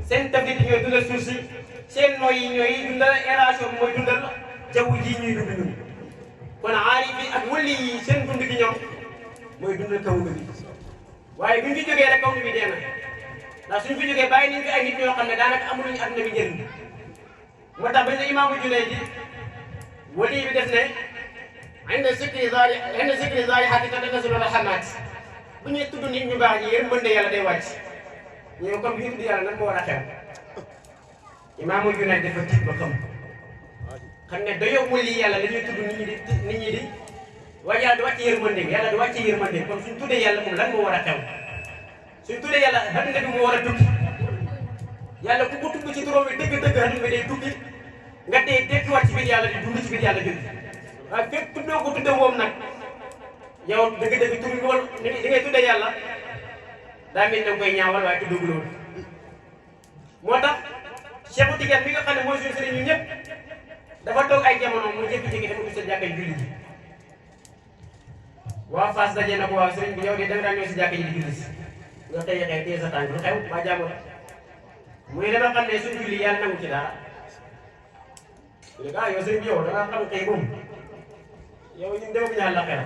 seen taflit ñooy dundal suuf si seen nooy yi ñooy dundal aération bi mooy dundal jaww ji ñuy dund ñun kon aarif yi ak wëli yi seen dund gi ñoom mooy dundal kaw bi waaye buñ fi jógee rek kaw bi dee na ndax suñ fi jógee bàyyi nañ fi ay nit ñoo xam ne daanaka amuluñu àdduna bi njëriñ moo tax bañ ne imaamu Junayd ji wali bi def ne inda zikri zaalihaati tatanazzalu rahmaat bu ñuy tudd nit ñu baax ñi yërmande yàlla day wàcc ñëw comme bi ñu tudd yàlla nan moo war a xew imaamu Junayd dafa tiit ba xam ne dayoo wali yàlla dañuy tudd nit ñi di waaye yàlla du wàcc yërmande yàlla du wàcc yërmande kon suñ tuddee yàlla moom lan moo war a xew suñ tuddee yàlla adduna bi moo war a tukki yàlla ku ko tudd ci turam bi dëgg-dëgg adduna bi day tukki nga dee dekkiwaat ci biir yàlla di dund ci biir yàlla jóg waaye fépp tuddoo ko tuddee moom nag yow dëgg-dëgg tur bi wala li ngay tuddee yàlla daa mel ne koy ñaawal waaye tuddoo loolu moo tax Cheikh Tidiane mi nga xam ne mooy suñu sëriñ ñu ñëpp dafa toog ay jamono mu jékki-jékki dafa gis sa jàkka julli ji waa Fass daje na ko waaw sëriñ bi yow de danga daan ñëw si jàkka ji di julli si nga xëy xëy téye sa tànk lu xew waa jàmm la mu ne dama xam ne suñu julli yàlla nangu ci dara léegi yow sëriñ bi yow da nga xam xëy moom yow ñun demaguñu àllaaxira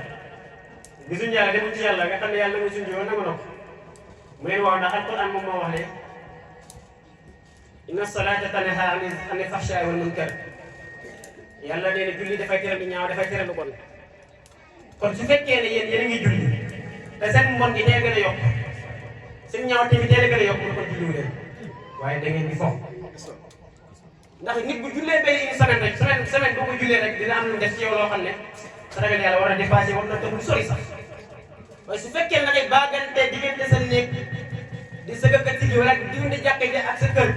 gisuñu yàlla demuñ ci yàlla nga xam ne yàlla nangu suñu yow nangu na ko mu ne waaw ndax alquran moom moo wax ne inna salata tanha anil fahsha'i wal munkar yàlla nee na julli dafay tere lu ñaaw dafay tere lu bon kon su fekkee ne yéen a ngi julli te seen mbon gi dee gën a yokk seen ñaaw tamit dee gën a yokk kon julliwu leen waaye da ngeen di fo ndax nit bu jullee benn une semaine rek semaine boo ko jullee rek dina am lu def ci yow loo xam ne sa ragal yàlla war a dépassé war na tëbul sori sax waaye su fekkee na ngay baagante diggante sa néeg di sëgëkat si gi wala diggante jàkka ji ak sa kër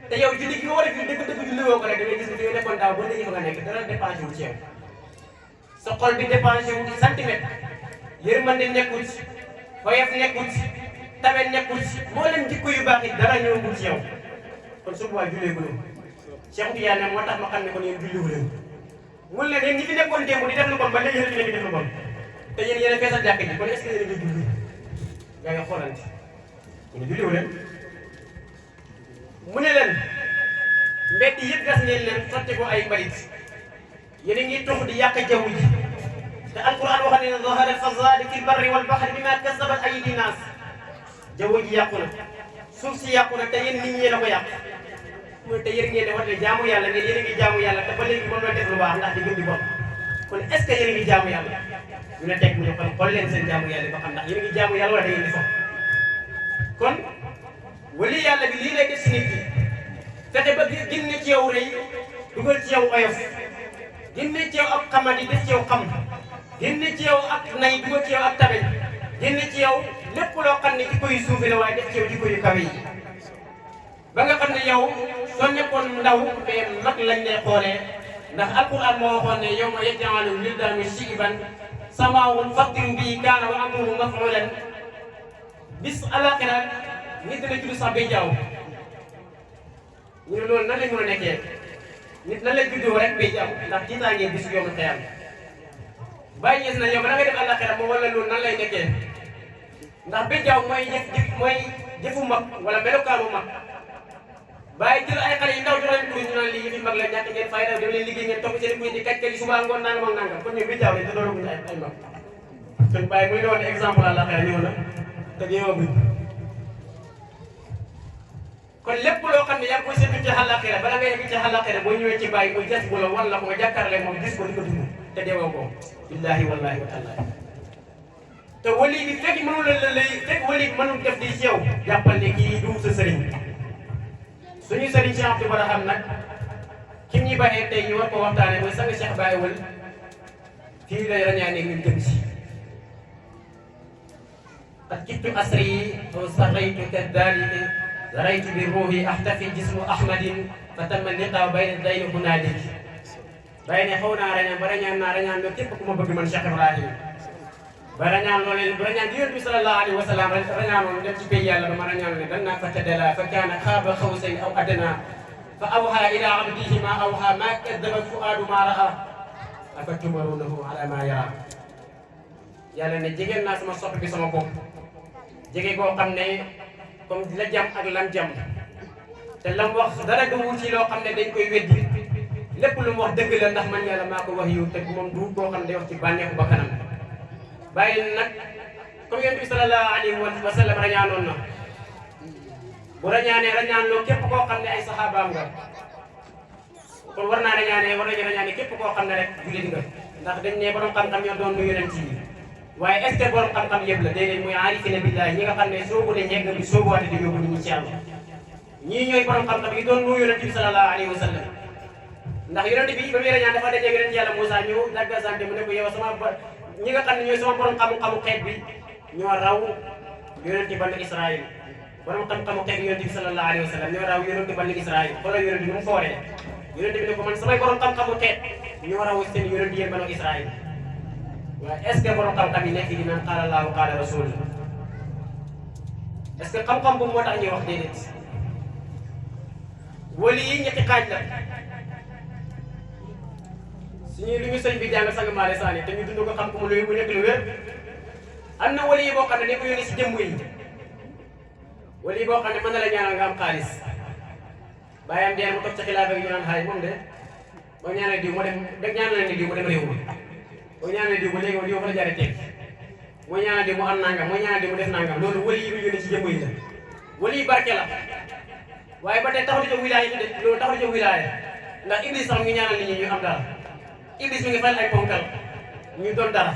te yow julli gi nga war a julli dëgg-dëgg julli woo ko rek da ngay gis ne fi nga nekkoon daaw ba léegi fa nga nekk dara dépensé wu ci yow sa xol bi dépensé wu ci centimètre yërmande nekkul ci xoyof nekkul ci tabe nekkul ci moo leen jikko yu baax yi dara ñëwagul ci yow kon su boobaa jullee ko noonu Cheikh Tidiane moo tax ma xam ne kon yéen julliwu leen mun leen yéen ñi fi nekkoon démb di def lu bon ba léegi yéen a ngi def lu bon te yéen a feesal jàkk ji kon est-ce que yéen a ngi julli gaa ngi xoolante ñu ne julliwu leen mu ne leen mbedd yëpp gas ngeen leen sotti ko ay mbalit yéen a ngi tox di yàq jaww ji te alquran wax ne zahara al-fasad fi al-barri wal-bahri bima kasabat aydi nas jaww ji yàqu na suuf si yàqu na te yéen nit ñi yéen a ko yàq mooy te yéen ngeen di wax ne jaamu yàlla ngeen yéen a ngi jaamu yàlla te ba léegi mën na def lu baax ndax di gën di bon kon est-ce que yéen a ngi jaamu yàlla ñu ne teg mu ne kon xool leen seen jaamu yàlla ba xam ndax yéen a ngi jaamu yàlla wala da ngeen di fo kon wali yàlla bi lii lay def si nit ki fexe ba génne ci yow rëy dugal ci yow oyof génne ci yow ak xamadi def ci yow xam génne ci yow ak nay dugal ci yow ak tabe génne ci yow lépp loo xam ne jikko yu suufi la waaye def ci yow jikko yu kawe yi ba nga xam ne yow soo nekkoon ndaw mais mag lañ lay xoolee ndax alquran moo waxoon ne yow ma yaj'alu wildaanu shiiban samaawun faqirun bii kaana wa amruhu maf'uulan bis alaxira nit dina judd sax bay jaaw ñu ne loolu nan lañ mën a nekkee nit nan lay juddoo rek bay jaaw ndax tiitaangee bis yomul xiyam bàyyi gis na yow ba da ngay def alaxira moom wala loolu nan lay nekkee ndax bay jaaw mooy jëfu mag wala melokaanu mag bàyyi jël ay xale yu ndaw jox leen kuréel ñu naan lii yëfi mag la ñàkk ngeen fayda dem leen liggéey ngeen topp seen kuréel di kàcce li suba ngoon nangam ak nangam kon ñoom bay jaaw lañ te doon ay mag kon bàyyi muy doon exemple alaxira ñëw na te ñëwaguñ kon lépp loo xam ne yaa ngi koy seetlu ci àllaaxira bala ngay yegg ci àllaaxira boo ñëwee ci bàyyi muy jas bu la wan la ko nga jàkkaarloo moom gis ko di ko dund te deewoo ko billaahi wallaahi wa taalaa te wali bi fekk mënul la lay fekk wali bi mënul def di ci yow jàppal ne kii du sa sëriñ suñu sëriñ Cheikh Abdou Barham nag kim ñi bàyyee tey ñu war ko waxtaane mooy sang Cheikh Baye Wal fii lay rañaanee ñun jëm si ak kittu asri yi aw saraytu kadalika zaraytu bi ruuhi ahtafi jismu ahmadin fa tamma liqa bayna dayni hunalik bay ne xaw naa rañaan loolu képp ku ma bëgg man Cheikh Ibrahim ba rañaan loolu bu rañaan di yonent bi sallallahu alayhi wa sallam rañaanoon dem ci pays yàlla ba ma rañaan ne dan naa fa tadala fa kaana xaaba xawsayn aw adnaa fa awha ila abdihi ma awha ma kaddaba fuaadu ma raa afa tumarunahu ala ma yara yàlla ne jegeel naa sama sopp bi sama bopp jege goo xam ne comme la jam ak lam jam te lam wax dara du ci loo xam ne dañ koy weddi lépp lu mu wax dëgg la ndax man yàlla maa ko wax yu te moom du koo xam ne day wax ci bànneexu ba kanam bàyyi nag comme yonent bi sallallahu alayhi wa sallam rañaanoon na bu rañaanee rañaan loo képp koo xam ne ay saxaabaam nga kon war nañu rañaane képp koo xam ne rek jullit nga ndax dañ ne borom xam-xam ñoo doon nu yonent yi waaye est-ce que borom xam-xam yëpp la déedéet muy aarifina billahi ñi nga xam ne soobu de ñegg bi soobuwaate di yóbbu nit ñi ci yàlla ñii ñooy borom xam-xam yi doon nu yonent bi sallallahu alayhi wa sallam ndax yonent bi ba muy rañaan dafa dajeeg yonent yàlla Moussa ñëw dagga sante mu ne ko yow sama ñi nga xam ne ñooy sama borom xam-xamu xeet bi ñoo raw yonenti bani Israël borom xam-xamu xeet bi yonent bi sallallahu alayhi wa sallam ñoo raw yonenti bani Israël xoolal yonent bi nu mu fooree yonent bi ne ko man samay borom xam-xamu xeet ñoo raw seen yonent yéen bani Israël waaye est-ce que borom xam-xam yi nekk di naan qaala Allahu qaala rasul est-ce que xam-xam boobu moo tax ñuy wax déedéet wali yi ñetti xaaj la suñu lu ñu sëñ bi jàng sang maale saani te ñu dund ko xam ko mu nekk lu wér am na wali yi boo xam ne dañ ko yónni si jëmm yi wali yi boo xam ne mën na la ñaanal nga am xaalis bàyyam dee mu toog ci xilaafa gi ñu naan xaay moom de boo ñaanal diw mu dem ñaanal ne diw mu dem réew mi boo ñaanal diw ba léegi diw fa la jaare teg moo ñaanal diw mu am nangam moo ñaanal diw mu def nangam loolu wali yi ñu yónni ci jëmm yi la wali yi barke la waaye ba tey taxul di jóg wilaaya yi de loolu taxul di jóg wilaaya ndax Iblis sax ngi ñaanal nit ñi ñu am dara Iblis mi ngi fayal ay ponkal ñu doon dara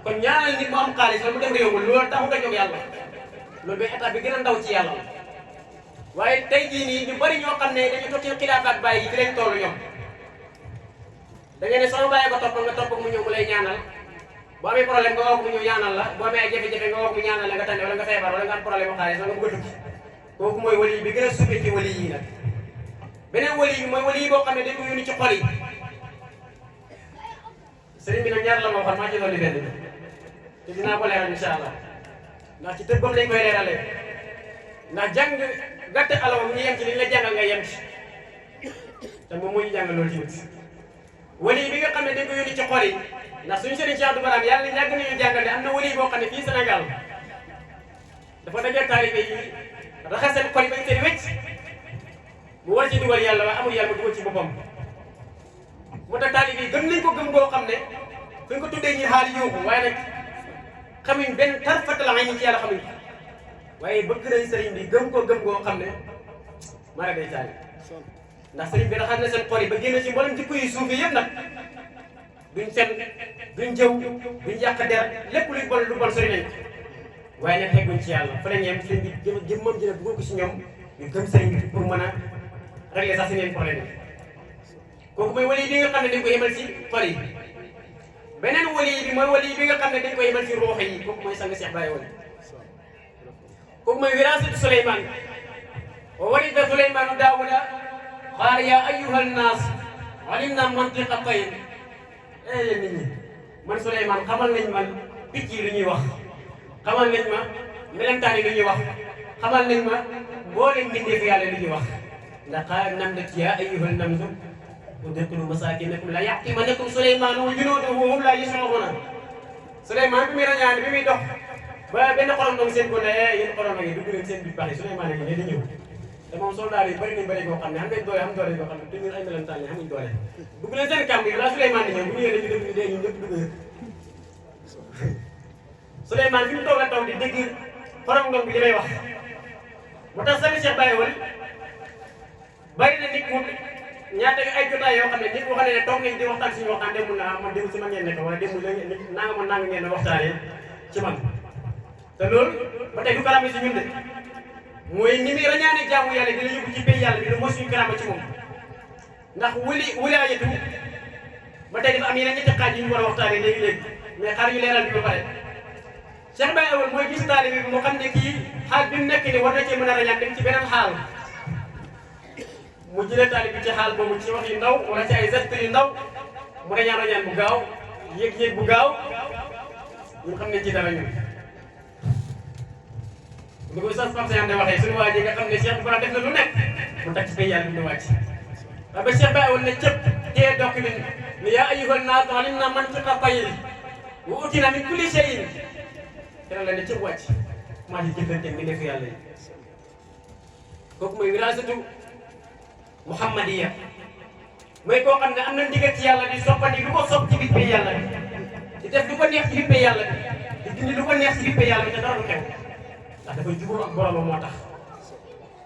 kon ñaanal nit mu am xaalis wala mu dem réew mi loolu taxul a jóg yàlla loolu bay étape bi gën a ndaw ci yàlla waaye tey jii nii ñu bari ñoo xam ne dañu toog ci xilaafa ak bàyyi yi fi leen toll ñoom da ngeen ne sama bàyyi ko topp nga topp mu ñëw mu lay ñaanal boo amee problème nga woo ko mu ñëw ñaanal la boo amee ay jafe-jafe nga woo ko mu ñaanal la nga tane wala nga feebar wala nga am problème bu xaalis wala nga bëgg a tukki kooku mooy wali bi gën a suufee ci wali yi nag beneen wali bi mooy wali yi boo xam ne dañ ko yónni ci xol yi sëriñ bi nag ñaar la ma waxoon maa ci dolli benn bi te dinaa ko leeral incha allah ndax ci tëbbam lañ koy leeralee ndax jàng gàtt alawam ñu yem ci liñ la jàngal nga yem ci te moom moo ñu jàngal loolu tamit wali bi nga xam ne dañ ko yónni ci xol yi ndax suñu sëriñ Cheikh Abdou Barham yàlla yàgg nañu jàngal ne am na wali boo xam ne fii Sénégal dafa dajee taalibe yi raxas seen xol yi bañ seen wécc mu war ci dugal yàlla waaye amul yàlla mu dugal ci boppam moo tax taalibe yi gëm nañ ko gëm boo xam ne fu ñu ko tuddee ñi xaal yóbbu waaye nag xamuñ benn tarfatal ayni ci yàlla xamuñ waaye bëgg nañ sëriñ bi gëm ko gëm goo xam ne mara day taali ndax sëriñ bi raxas na seen xol yi ba génn ci mboolem jikko yi suufi yëpp nag duñ fen duñ jëw duñ yàq der lépp luy bon lu bon sori nañ waaye nag tegguñ ci yàlla fa la ñeem sëriñ bi jëmmam jëne dugal ko ci ñoom ñu gëm sëriñ bi pour mën a régler sax seen problème yi kooku mooy wali bi nga xam ne dañ ko yemal ci xol yi beneen wali bi mooy wali bi nga xam ne dañ ko yemal ci ruux yi kooku mooy sang Cheikh Baye wali kooku mooy wirasatu Souleymane wa warida Souleymanu Daawuda qaala yaa ayyuhan naas alimna mantiqa tayr yéen nit ñi man Souleymane xamal nañ man picc yi lu ñuy wax xamal nañ ma melentaan yi lu ñuy wax xamal nañ ma mboolem mbindeefu yàlla lu ñuy wax ndax qaala namlat yaa ayyuhan namlu udkhulu masaakinakum laa yahtimannakum Souleymane wa junuuduhu wa hum laa yash'uruun Souleymane bi muy rañaan bi muy dox ba benn xorondom seen ko ne yéen xorondom yi dugg leen seen biir pax yi Souleymane yi ne di ñëw te moom soldat yi bëri nañ bëri koo xam ne am nañ doole am doole koo xam ne te ñun ay melentaan yi amuñ doole dugg leen seen kàmb yi balaa Souleymane di ñëw bu ñëwee dañu dégg ñu dee ñun ñëpp dugg Souleymane fi mu toog a taw di dégg xorondom bi li may wax moo tax sami Cheikh Baye wal bari na nit mu ñaata ay jotaay yoo xam ne nit boo xam ne toog nañ di waxtaan suñu waxtaan demul na man demul si man ngeen nekk wala demul nanga man nanga ngeen waxtaanee ci man te loolu ba tey du karama si ñun de mooy ni muy rañaane jaamu yàlla dina yóbbu ci pays yàlla bi lu mooy suñu karama ci moom ndax wilaayatu ba tey dafa am yeneen ñetti xaaj yu ñu war a waxtaanee léegi-léegi mais xaar ñu leeral bi ba pare Cheikh Baye Awal mooy gis taalibe bi moo xam ne kii xaal bi mu nekk ni war na cee mën a rañaan dem ci beneen xaal mu jëlee taalibe bi ci xaal boobu ci wax yu ndaw wala ci ay geste yu ndaw mu rañaan bu gaaw yéeg bu gaaw ñu xam ne ci dara ñun li ko sax Pape Seyane waxee suñu waa ji nga xam ne Cheikh Ibrahima def na lu nekk mu teg ci pays yàlla bi ñu wàcc waaye ba Cheikh Baye Awal ne cëpp tee dokk bi ne yaa ayyuhan naas alimna mantiqa tayr wa utina min kulli shay'in keneen la ne cëpp wàcc maa ngi jëfante mi def yàlla yi kooku mooy wirasatu Muhammadiya mooy koo xam ne am na ndigal ci yàlla di soppandi lu ko sopp ci biir pays yàlla bi di def lu ko neex ci biir pays yàlla bi di dindi lu ko neex ci biir pays yàlla bi te dara du xew ndax dafay jubóo ak boromam moo tax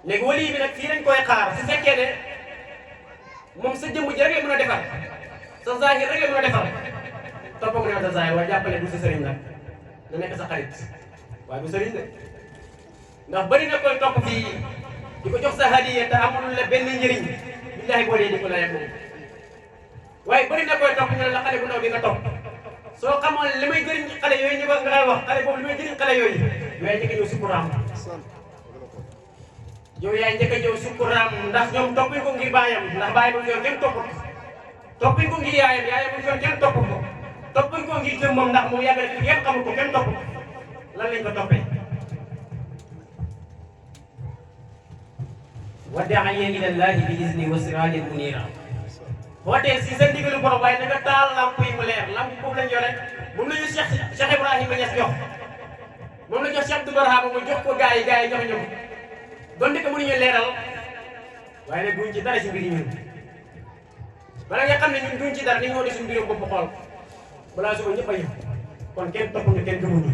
léegi wali bi nag fii lañ koy xaar su fekkee ne moom sa jëmm ji rek la mën a defar sa zahir rek la mën a defar toppam ne sa zahir waaye jàppale du sa sëriñ nag na nekk sa xarit waaye du sëriñ de ndax bari na koy topp fii di ko jox sa hadiya te amul la benn njëriñ billahi boo dee di ko la yegg moom waaye bari na koy topp ñu ne la xale bu ndaw bi nga topp soo xamoon li may jëriñ xale yooyu ñu ko nga koy wax xale boobu li may jëriñ xale yooyu yaay njëkk a ñëw sukkuraam yow yaay njëkk a ñëw sukkuraam ndax ñoom toppuñ ko ngir baayam ndax baayam mu yoon kenn topput toppuñ ko ngir yaayam yaayam mu yoon kenn topput ko toppuñ ko ngir jëmmam ndax moom yàgg na fi kenn xamul ko kenn topput ko lan lañ ko toppee wa daa'iyan ilallaahi bi iznihi wa siraajan muniira wooteel si sa ndigalu borom waaye na nga taal lamp yi mu leer lamp boobu lañ yore moom la ñu Cheikh Ibrahima Niass jox moom la jox Cheikh Abdou Barhama mu jox ko gars yi jox ñu ko donte que mënuñu leeral waaye nag duñ ci dara si mbir yi ñun bala nga xam ne ñun duñ ci dara ni ñu wane suñu mbirum bopp xool balaa suba ñëpp a ñëw kon kenn toppuñu kenn gëmuñu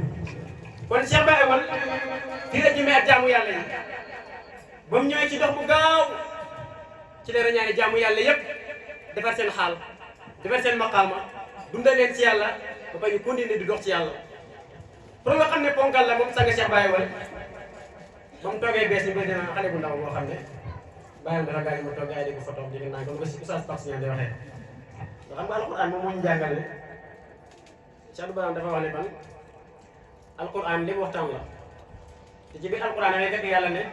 kon Cheikh Baye Wal fii la jëmee ak jaamu yàlla yi ba mu ñëwee ci dox bu gaaw ci la rañaane jaamu yàlla yépp defar seen xaal defar seen maqaama dundal leen ci yàlla ba ba ñu continuer di dox ci yàlla pour nga xam ne ponkal la moom sang Cheikh Baye Wal ba mu toogee bees ñu bëri dina xale bu ndaw boo xam ne bàyyam dafa gaañ ma toogee ay dégg photo dégg naa comme que Oustaz Pape Signane di waxee nga xam nga alquran moom moo ñu jàngal ne Cheikh Abdou Barham dafa wax ne ban alquran li mu waxtaan la te ci biir alquran ngay fekk yàlla ne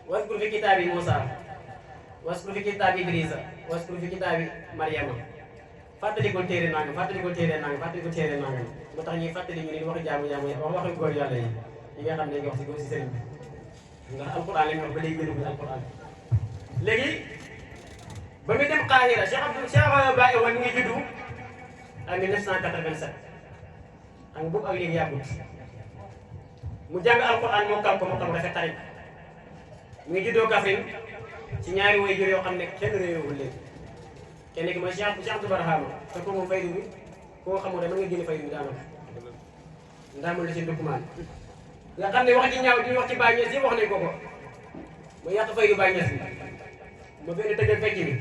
waskur fi kitaabi Muusaa waskur fi kitaabi Idrisa waskur fi kitaabi Maryama fàttalikul téere nangam fàttalikul téere nangam fàttalikul téere nangam moo tax ñuy fàttali ñu ni waxi jaamu wax waxi góor yàlla yi nga xam ne nga wax si góor si sëriñ bi ndax alquran la ñu wax ba léegi gënu alquran léegi ba muy dem Qahira Cheikh Baye Wal mi ngi juddu en 1987 xam nga boobu ak léegi yàggut mu jàng alquran mokkal ko rafet tari mu ngi juddoo Kaffrine ci ñaari waajur yoo xam ne kenn réewul léegi kenn ki mooy Cheikh Abdou Barhama te ko moom faydu bi koo xamoo ne mën nga génne faydu bi daanaka ndaamul la seen document nga xam ne wax ji ñaaw di wax ci Baye Niass yi wax nañ ko ma yàq faydu Baye Niass bi ma fee tëggal fecc bi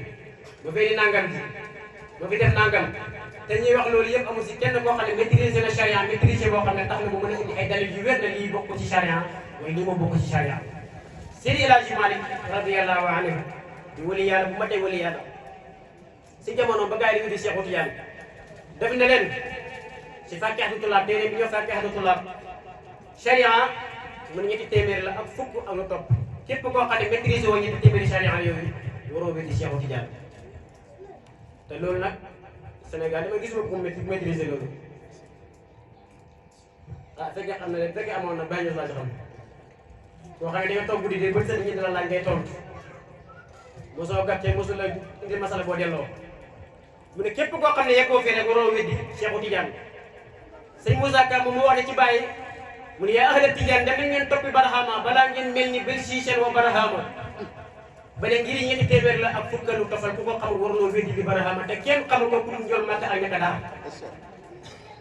ma fee di nangam bi ma fi def nangam te ñuy wax loolu yëpp amul si kenn koo xam ne maîtriser na charia maîtriser boo xam ne tax na mu mën a indi ay dalil yu wér na lii bokk ci charia waaye lii moo bokk ci charia Seydi El Hadji Malick radiyallahu anhu di wali yàlla bu matee wali yàlla si jamono ba gars yi di Cheikh Tidiane def na leen si Faakihatu Tullaab téere bi ñoo Faakihatu Tullaab charia mën ñetti téeméer la ak fukk ak lu topp képp koo xam ne maîtriser woo ñetti téeméeri charia yooyu waroo bi di Cheikh Tidiane te loolu nag Sénégal dama gis ma ko maîtriser loolu fekkee xam ne fekkee amoon na Baye Niass laa ci xam koo xam ne da nga toog guddi de ba sëñ ñi dala laaj ngay tontu mosoo gàttee mosu la indi masala boo delloo mu ne képp koo xam ne yeggoo fii rek waroo weddi Cheikh Tidiane sëñ Moussa Ka moom moo wax ne ci Baye mu ne yaa ahla Tidiane dem ngeen toppi Barhama balaa ngeen mel ni bel Cissé wa Barhama ba ne ngir ñetti téeméer la ak fukkalu tofal ku ko xamul waruloo weddi di Barhama te kenn xamul ko ku ñu jël Makka ak ñaka dara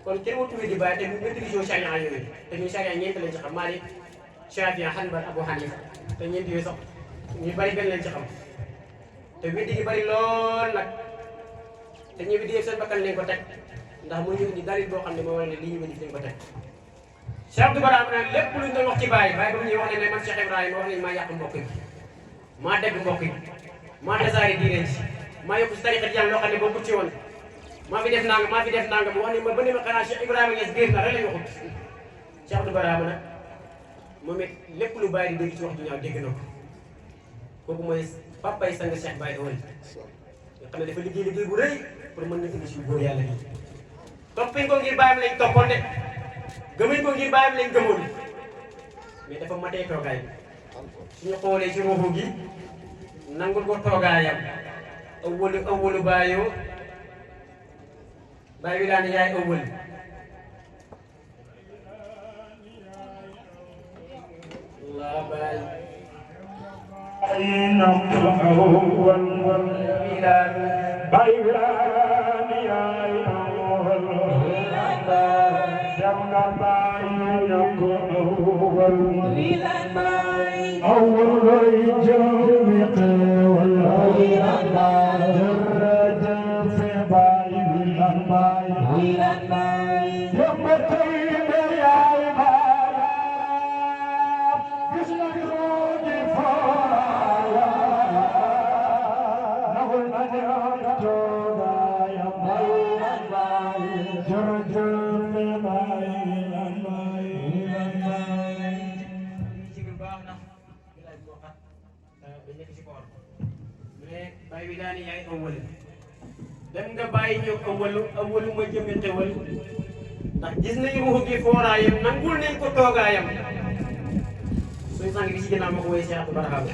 kon kenn watu weddi Baye te ñu maîtriser charia yooyu te ñu charia ñeent lañ ci xam Malik Shafi'i Hanbal Abu Hanifa te ñeent yooyu sax ñu bari benn lañ ci xam te weddi gi bari lool nag te ñu weddi yëpp seen bakkan lañ ko teg ndax mu ñu indi dalil boo xam ne moo war ne lii ñu weddi lañ ko teg Cheikh Abdou Barham nag lépp luñ doon wax ci Baye ba mu ñuy wax ne man Cheikh Ibrahima wax nañ maa yàq mbokk yi maa dégg mbokk yi maa tasaare diine ji maa yokk si tariqa Tijaan loo xam ne boo ci woon maa fi def nangam maa fi def nangam wax ne ma ba ne ma xanaa Cheikh Ibrahima Niass géer na rek lañ waxut Cheikh Abdou Barham nag moom it lépp lu Baye di dégg ci wax ju ñaaw dégg na ko kooku mooy papay sang Cheikh Baye Wal nga xam ne dafa liggéey bu rëy pour mën na indi si góor yàlla bi toppiñ ko ngir bàyyam lañ toppoon de gëmuñ ko ngir bàyyam lañ gëmoon mais dafa matee toogaay suñu xoolee ci ruuxu gi nangul ko toogaayam awwalu baayoo Baye bi daan yaay awwal la Baye Jara foor mu ne bàyyi bi daani yaay awwal dem nga bàyyi ñëw awwalu ma jëme xewal ndax gis nañu ruux gi fooraayam nangul nañ ko toogaayam suñu sang bi ci ginnaaw ma ko woy Cheikh Abdou Barham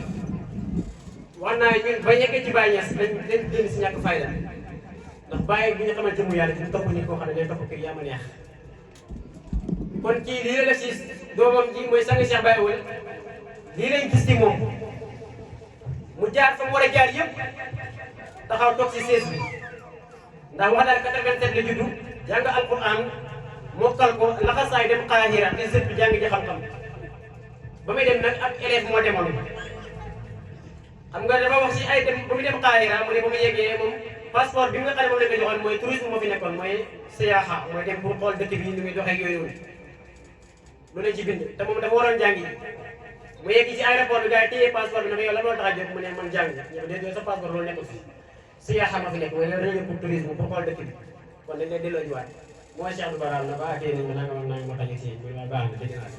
wax naa ñun ba yeggee ci Baye Niass dañ génn si ñàkk fayda ndax Baye bu ñu xamante mu yàlla ci topp nit koo xam ne day topp kër yaa ma neex kon kii lii la def si doomam ji mooy sang Cheikh Baye Awel lii lañ gis ci moom mu jaar fa mu war a jaar yëpp taxaw toog si sees bi ndax wax daal 87 la juddu jàng alquran mokkal ko laxasaay dem Qahira Égypte bi jàng ji xam-xam ba muy dem nag ak élève moo demoon xam nga dafa wax si ay dem ba muy dem Qahira mu ne ba mu yeggee moom passeport bi nga xam ne moom la ko joxoon mooy tourisme moo fi nekkoon mooy siyaaxa mooy dem pour xool dëkk bi ni muy doxee ak yooyu noonu lu leen ci bind te moom dafa waroon jàngi mu yegg ci aéroport bi gars yi téye passeport bi ne ko yow la moo tax a jóg mu ne man jàng ñu ko déedéet sa passeport loolu nekkul fi siyaaxa ma fi nekk mooy dañu pour tourisme pour xool dëkk bi kon dañ lay delloo jiwaat mooy Cheikh Abdou Barham na ba kii nañ ma nangam ak nangam ma tañ si mu ne ma baax na dégg naa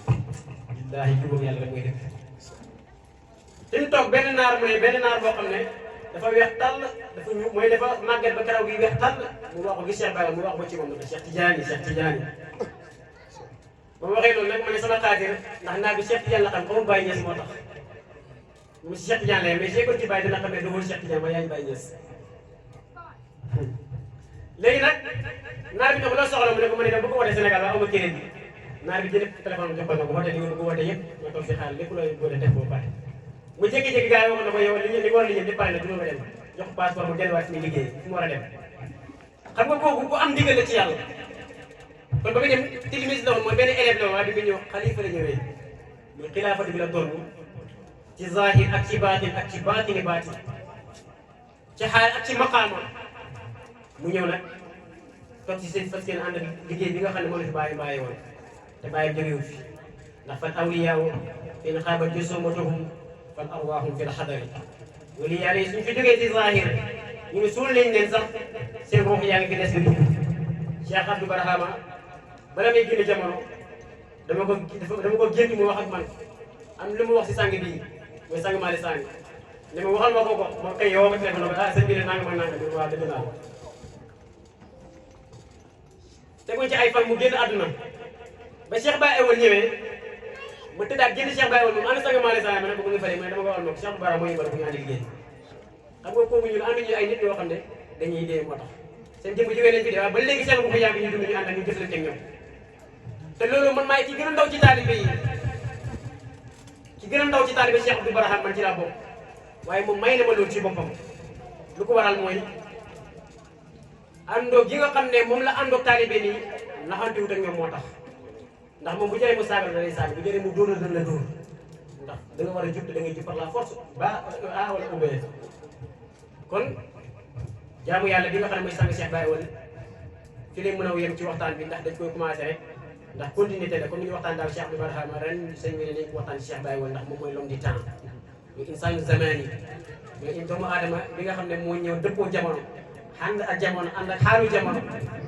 billaahi jubóom yàlla rek mooy dëkk fi ñu toog benn naar mu ne benn naar boo xam ne dafa weex tàll dafa ñu mooy dafa màgget ba karaw gi weex tàll mu wax ko gis Cheikh Baye mu wax ba ci moom ne Cheikh Tidiane Cheikh Tidiane ba ma waxee loolu nag ma ne sama xaatir ndax naa bi Cheikh Tidiane la xam xamul Baye Niass moo tax mu si Cheikh Tidiane la mais j'ai ko ci Baye dina xam ne dugul Cheikh Tidiane ma yaa ngi Baye Niass léegi nag naar bi ne ko loo soxla mu ne ko ma ne dama bëgg a woote Sénégal waaye amuma crédit bi naar bi jëlee téléphone jox ko na ko woote li nga bëgg a woote yëpp nga toog fi xaar lépp looy bëgg a def boo pare mu jékki-jékki gars yi wax na ko yow li war a liggéey lépp pare na juróom nga dem jox passeport mu delluwaat fi muy liggéey fi mu war a dem xam nga kooku ku am ndigal la ci yàlla kon ba muy dem tilmis la woon mooy benn élève la woon waaye bi muy ñëw xalifa la ñëwee muy xilaafati bi la doon ci zahir ak ci baatin ak ci baatini baatin ci xaal ak ci maqaama mu ñëw nag toog ci seen fas yéene ànd ak liggéey bi nga xam ne moom la fi bàyyi woon te bàyyi jógewu fi ndax fan awliyaaw in xaabat jusumatuhum fan arwaahum fil xadari wali yàlla yi suñ fi jógee ci zahir ñu ngi suul nañ leen sax seen ruux yaa ngi fi des di dugg Cheikh Abdou Barham bala may génn jamono dama ko génn mu wax ak man am lu mu wax si sang bii mooy sang Malick Sang ne ma waxal ma ko ma kay yow ma téléphone ah sëñ bi de nangam ak nangam waaw dëgg naa teguñ ci ay fan mu génn àdduna ba Cheikh Baye Awel ñëwee mu tëddaat génn Cheikh Baye Awel moom ànd sang Malick Sang ma ne ko mu ngi fële ma ne dama ko waxal ma ko Cheikh Abdou Barham moo yëngal bu ñu àndi liggéey xam nga kooku ñun ànduñu ay nit yoo xam ne dañuy dee moo tax seen jëmm jógee nañ fi dee waaye ba léegi seen bu ko yàgg ñu dund ñu ànd ak ñu jëflante ak ñoom te loolu man maay ki gën a ndaw ci taalibe yi ki gën a ndaw ci taalibe Cheikh Abdou Barham man ci laa bokk waaye moom may na ma loolu ci boppam lu ko waral mooy àndoo gi nga xam ne moom la àndoog taalibe nii naxantewut ak ñoom moo tax ndax moom bu jëree mu saagal da lay saagal bu jëree mu dóor la dóor ndax da nga war a jub te da ngay jub par la force ba a wala ubbee kon jaamu yàlla bi nga xam ne mooy sang Cheikh Baye Awel fi lay mën a yem ci waxtaan bi ndax dañ koy commencé rek ndax continuité la comme ni ñu waxtaan daal Cheikh Abdou Barham ren sëñ bi ne nañ ko waxtaan ci Cheikh Baye Awel ndax moom mooy l'homme du temps muy insaanu zamani mooy doomu aadama bi nga xam ne moo ñëw dëppoo jamono ànd ak jamono ànd ak xaalu jamono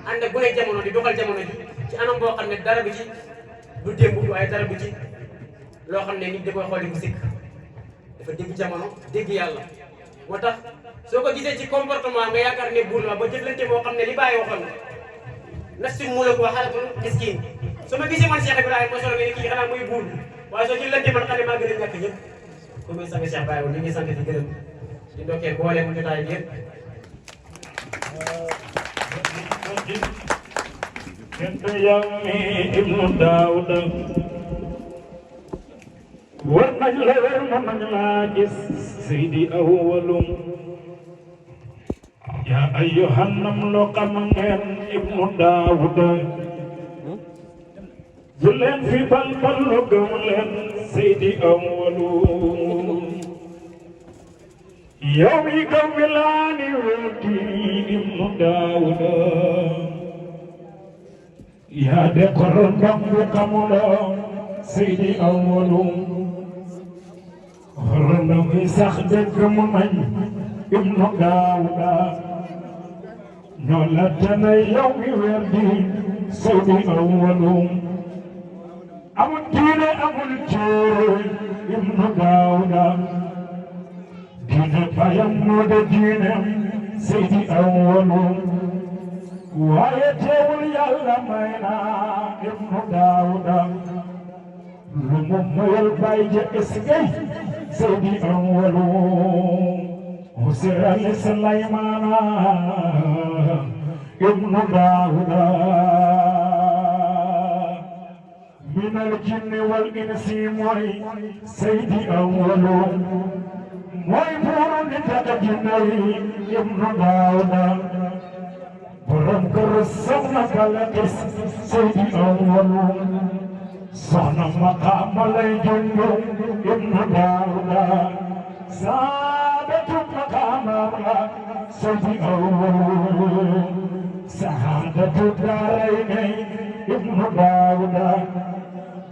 ànd ak gune jamono di doxal jamono ji ci anam boo xam ne dara du ci du démb waaye dara du ci loo xam ne nit da koy xool di ko sikk dafa dégg jamono dégg yàlla moo tax soo ko gisee ci comportement nga yaakaar ne buur la ba jëflante moo xam ne li bàyyi waxoon nafsi mu la ko xalatul miskin soo ma gisee man Cheikh Ibrahima ma solo nga ne kii xanaa muy buur waaye soo jëflante man xam ne maa gën a ñàkk ñëpp ko muy sang Cheikh Baye Awel ñu ngi sant di gërëm di ndokkee boole mu jotaay bi yëpp كنت يومي ابن داود والنجل والمجلاجس سيدي أول يا أيها النمل قمن ابن داود زلن في بلبل قمن سيدي أول يومي قبلاني ولدي ابن داود يا دقر الرب قمنا سيدي أول هرنا في سخدك من ابن داود نولتنا يوم وردي سيدي أول أبو الدين أبو الجير ابن داود دين baayam moo de diineem Seydi Awwalu waaye teewul yàlla may na Ibnu Daawuda lu mu mayal baay ja eskay Seydi Awwalu Hussein Sulaymana Ibnu Daawuda من الجن والإنس موي سيدي أول موي بورن تجني ابن داود برم كرسنا كالكس سيدي أول صنع مقام ليجن ابن داود سادة مقام سيدي أول سعادة الدارين ابن داود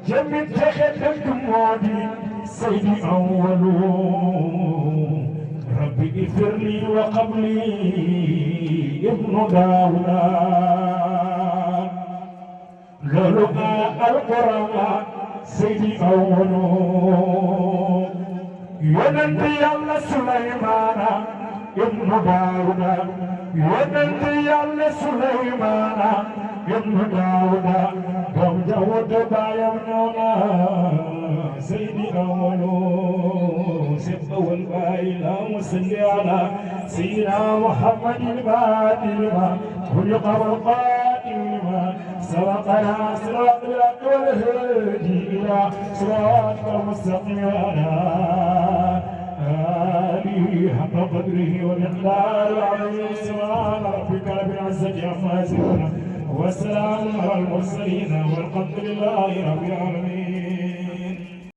جميل تخدمك مودي سيدي أول ربي اغفر لي وقبلي ابن داود لولقى القرآن سيدي أول يننتي الله سليمان ابن داود يننتي الله سليمان ابن داود قم جود بايمنا سيدي أول سبق والبايلا وصل على سيدنا محمد البادل ما خلق والقاتل ما سبقنا صراط الحق والهادي إلى صراطك المستقيم على آله حق قدره ومقداره العظيم سبحان ربك رب العزة عما يصفون وسلام على المرسلين والحمد لله رب العالمين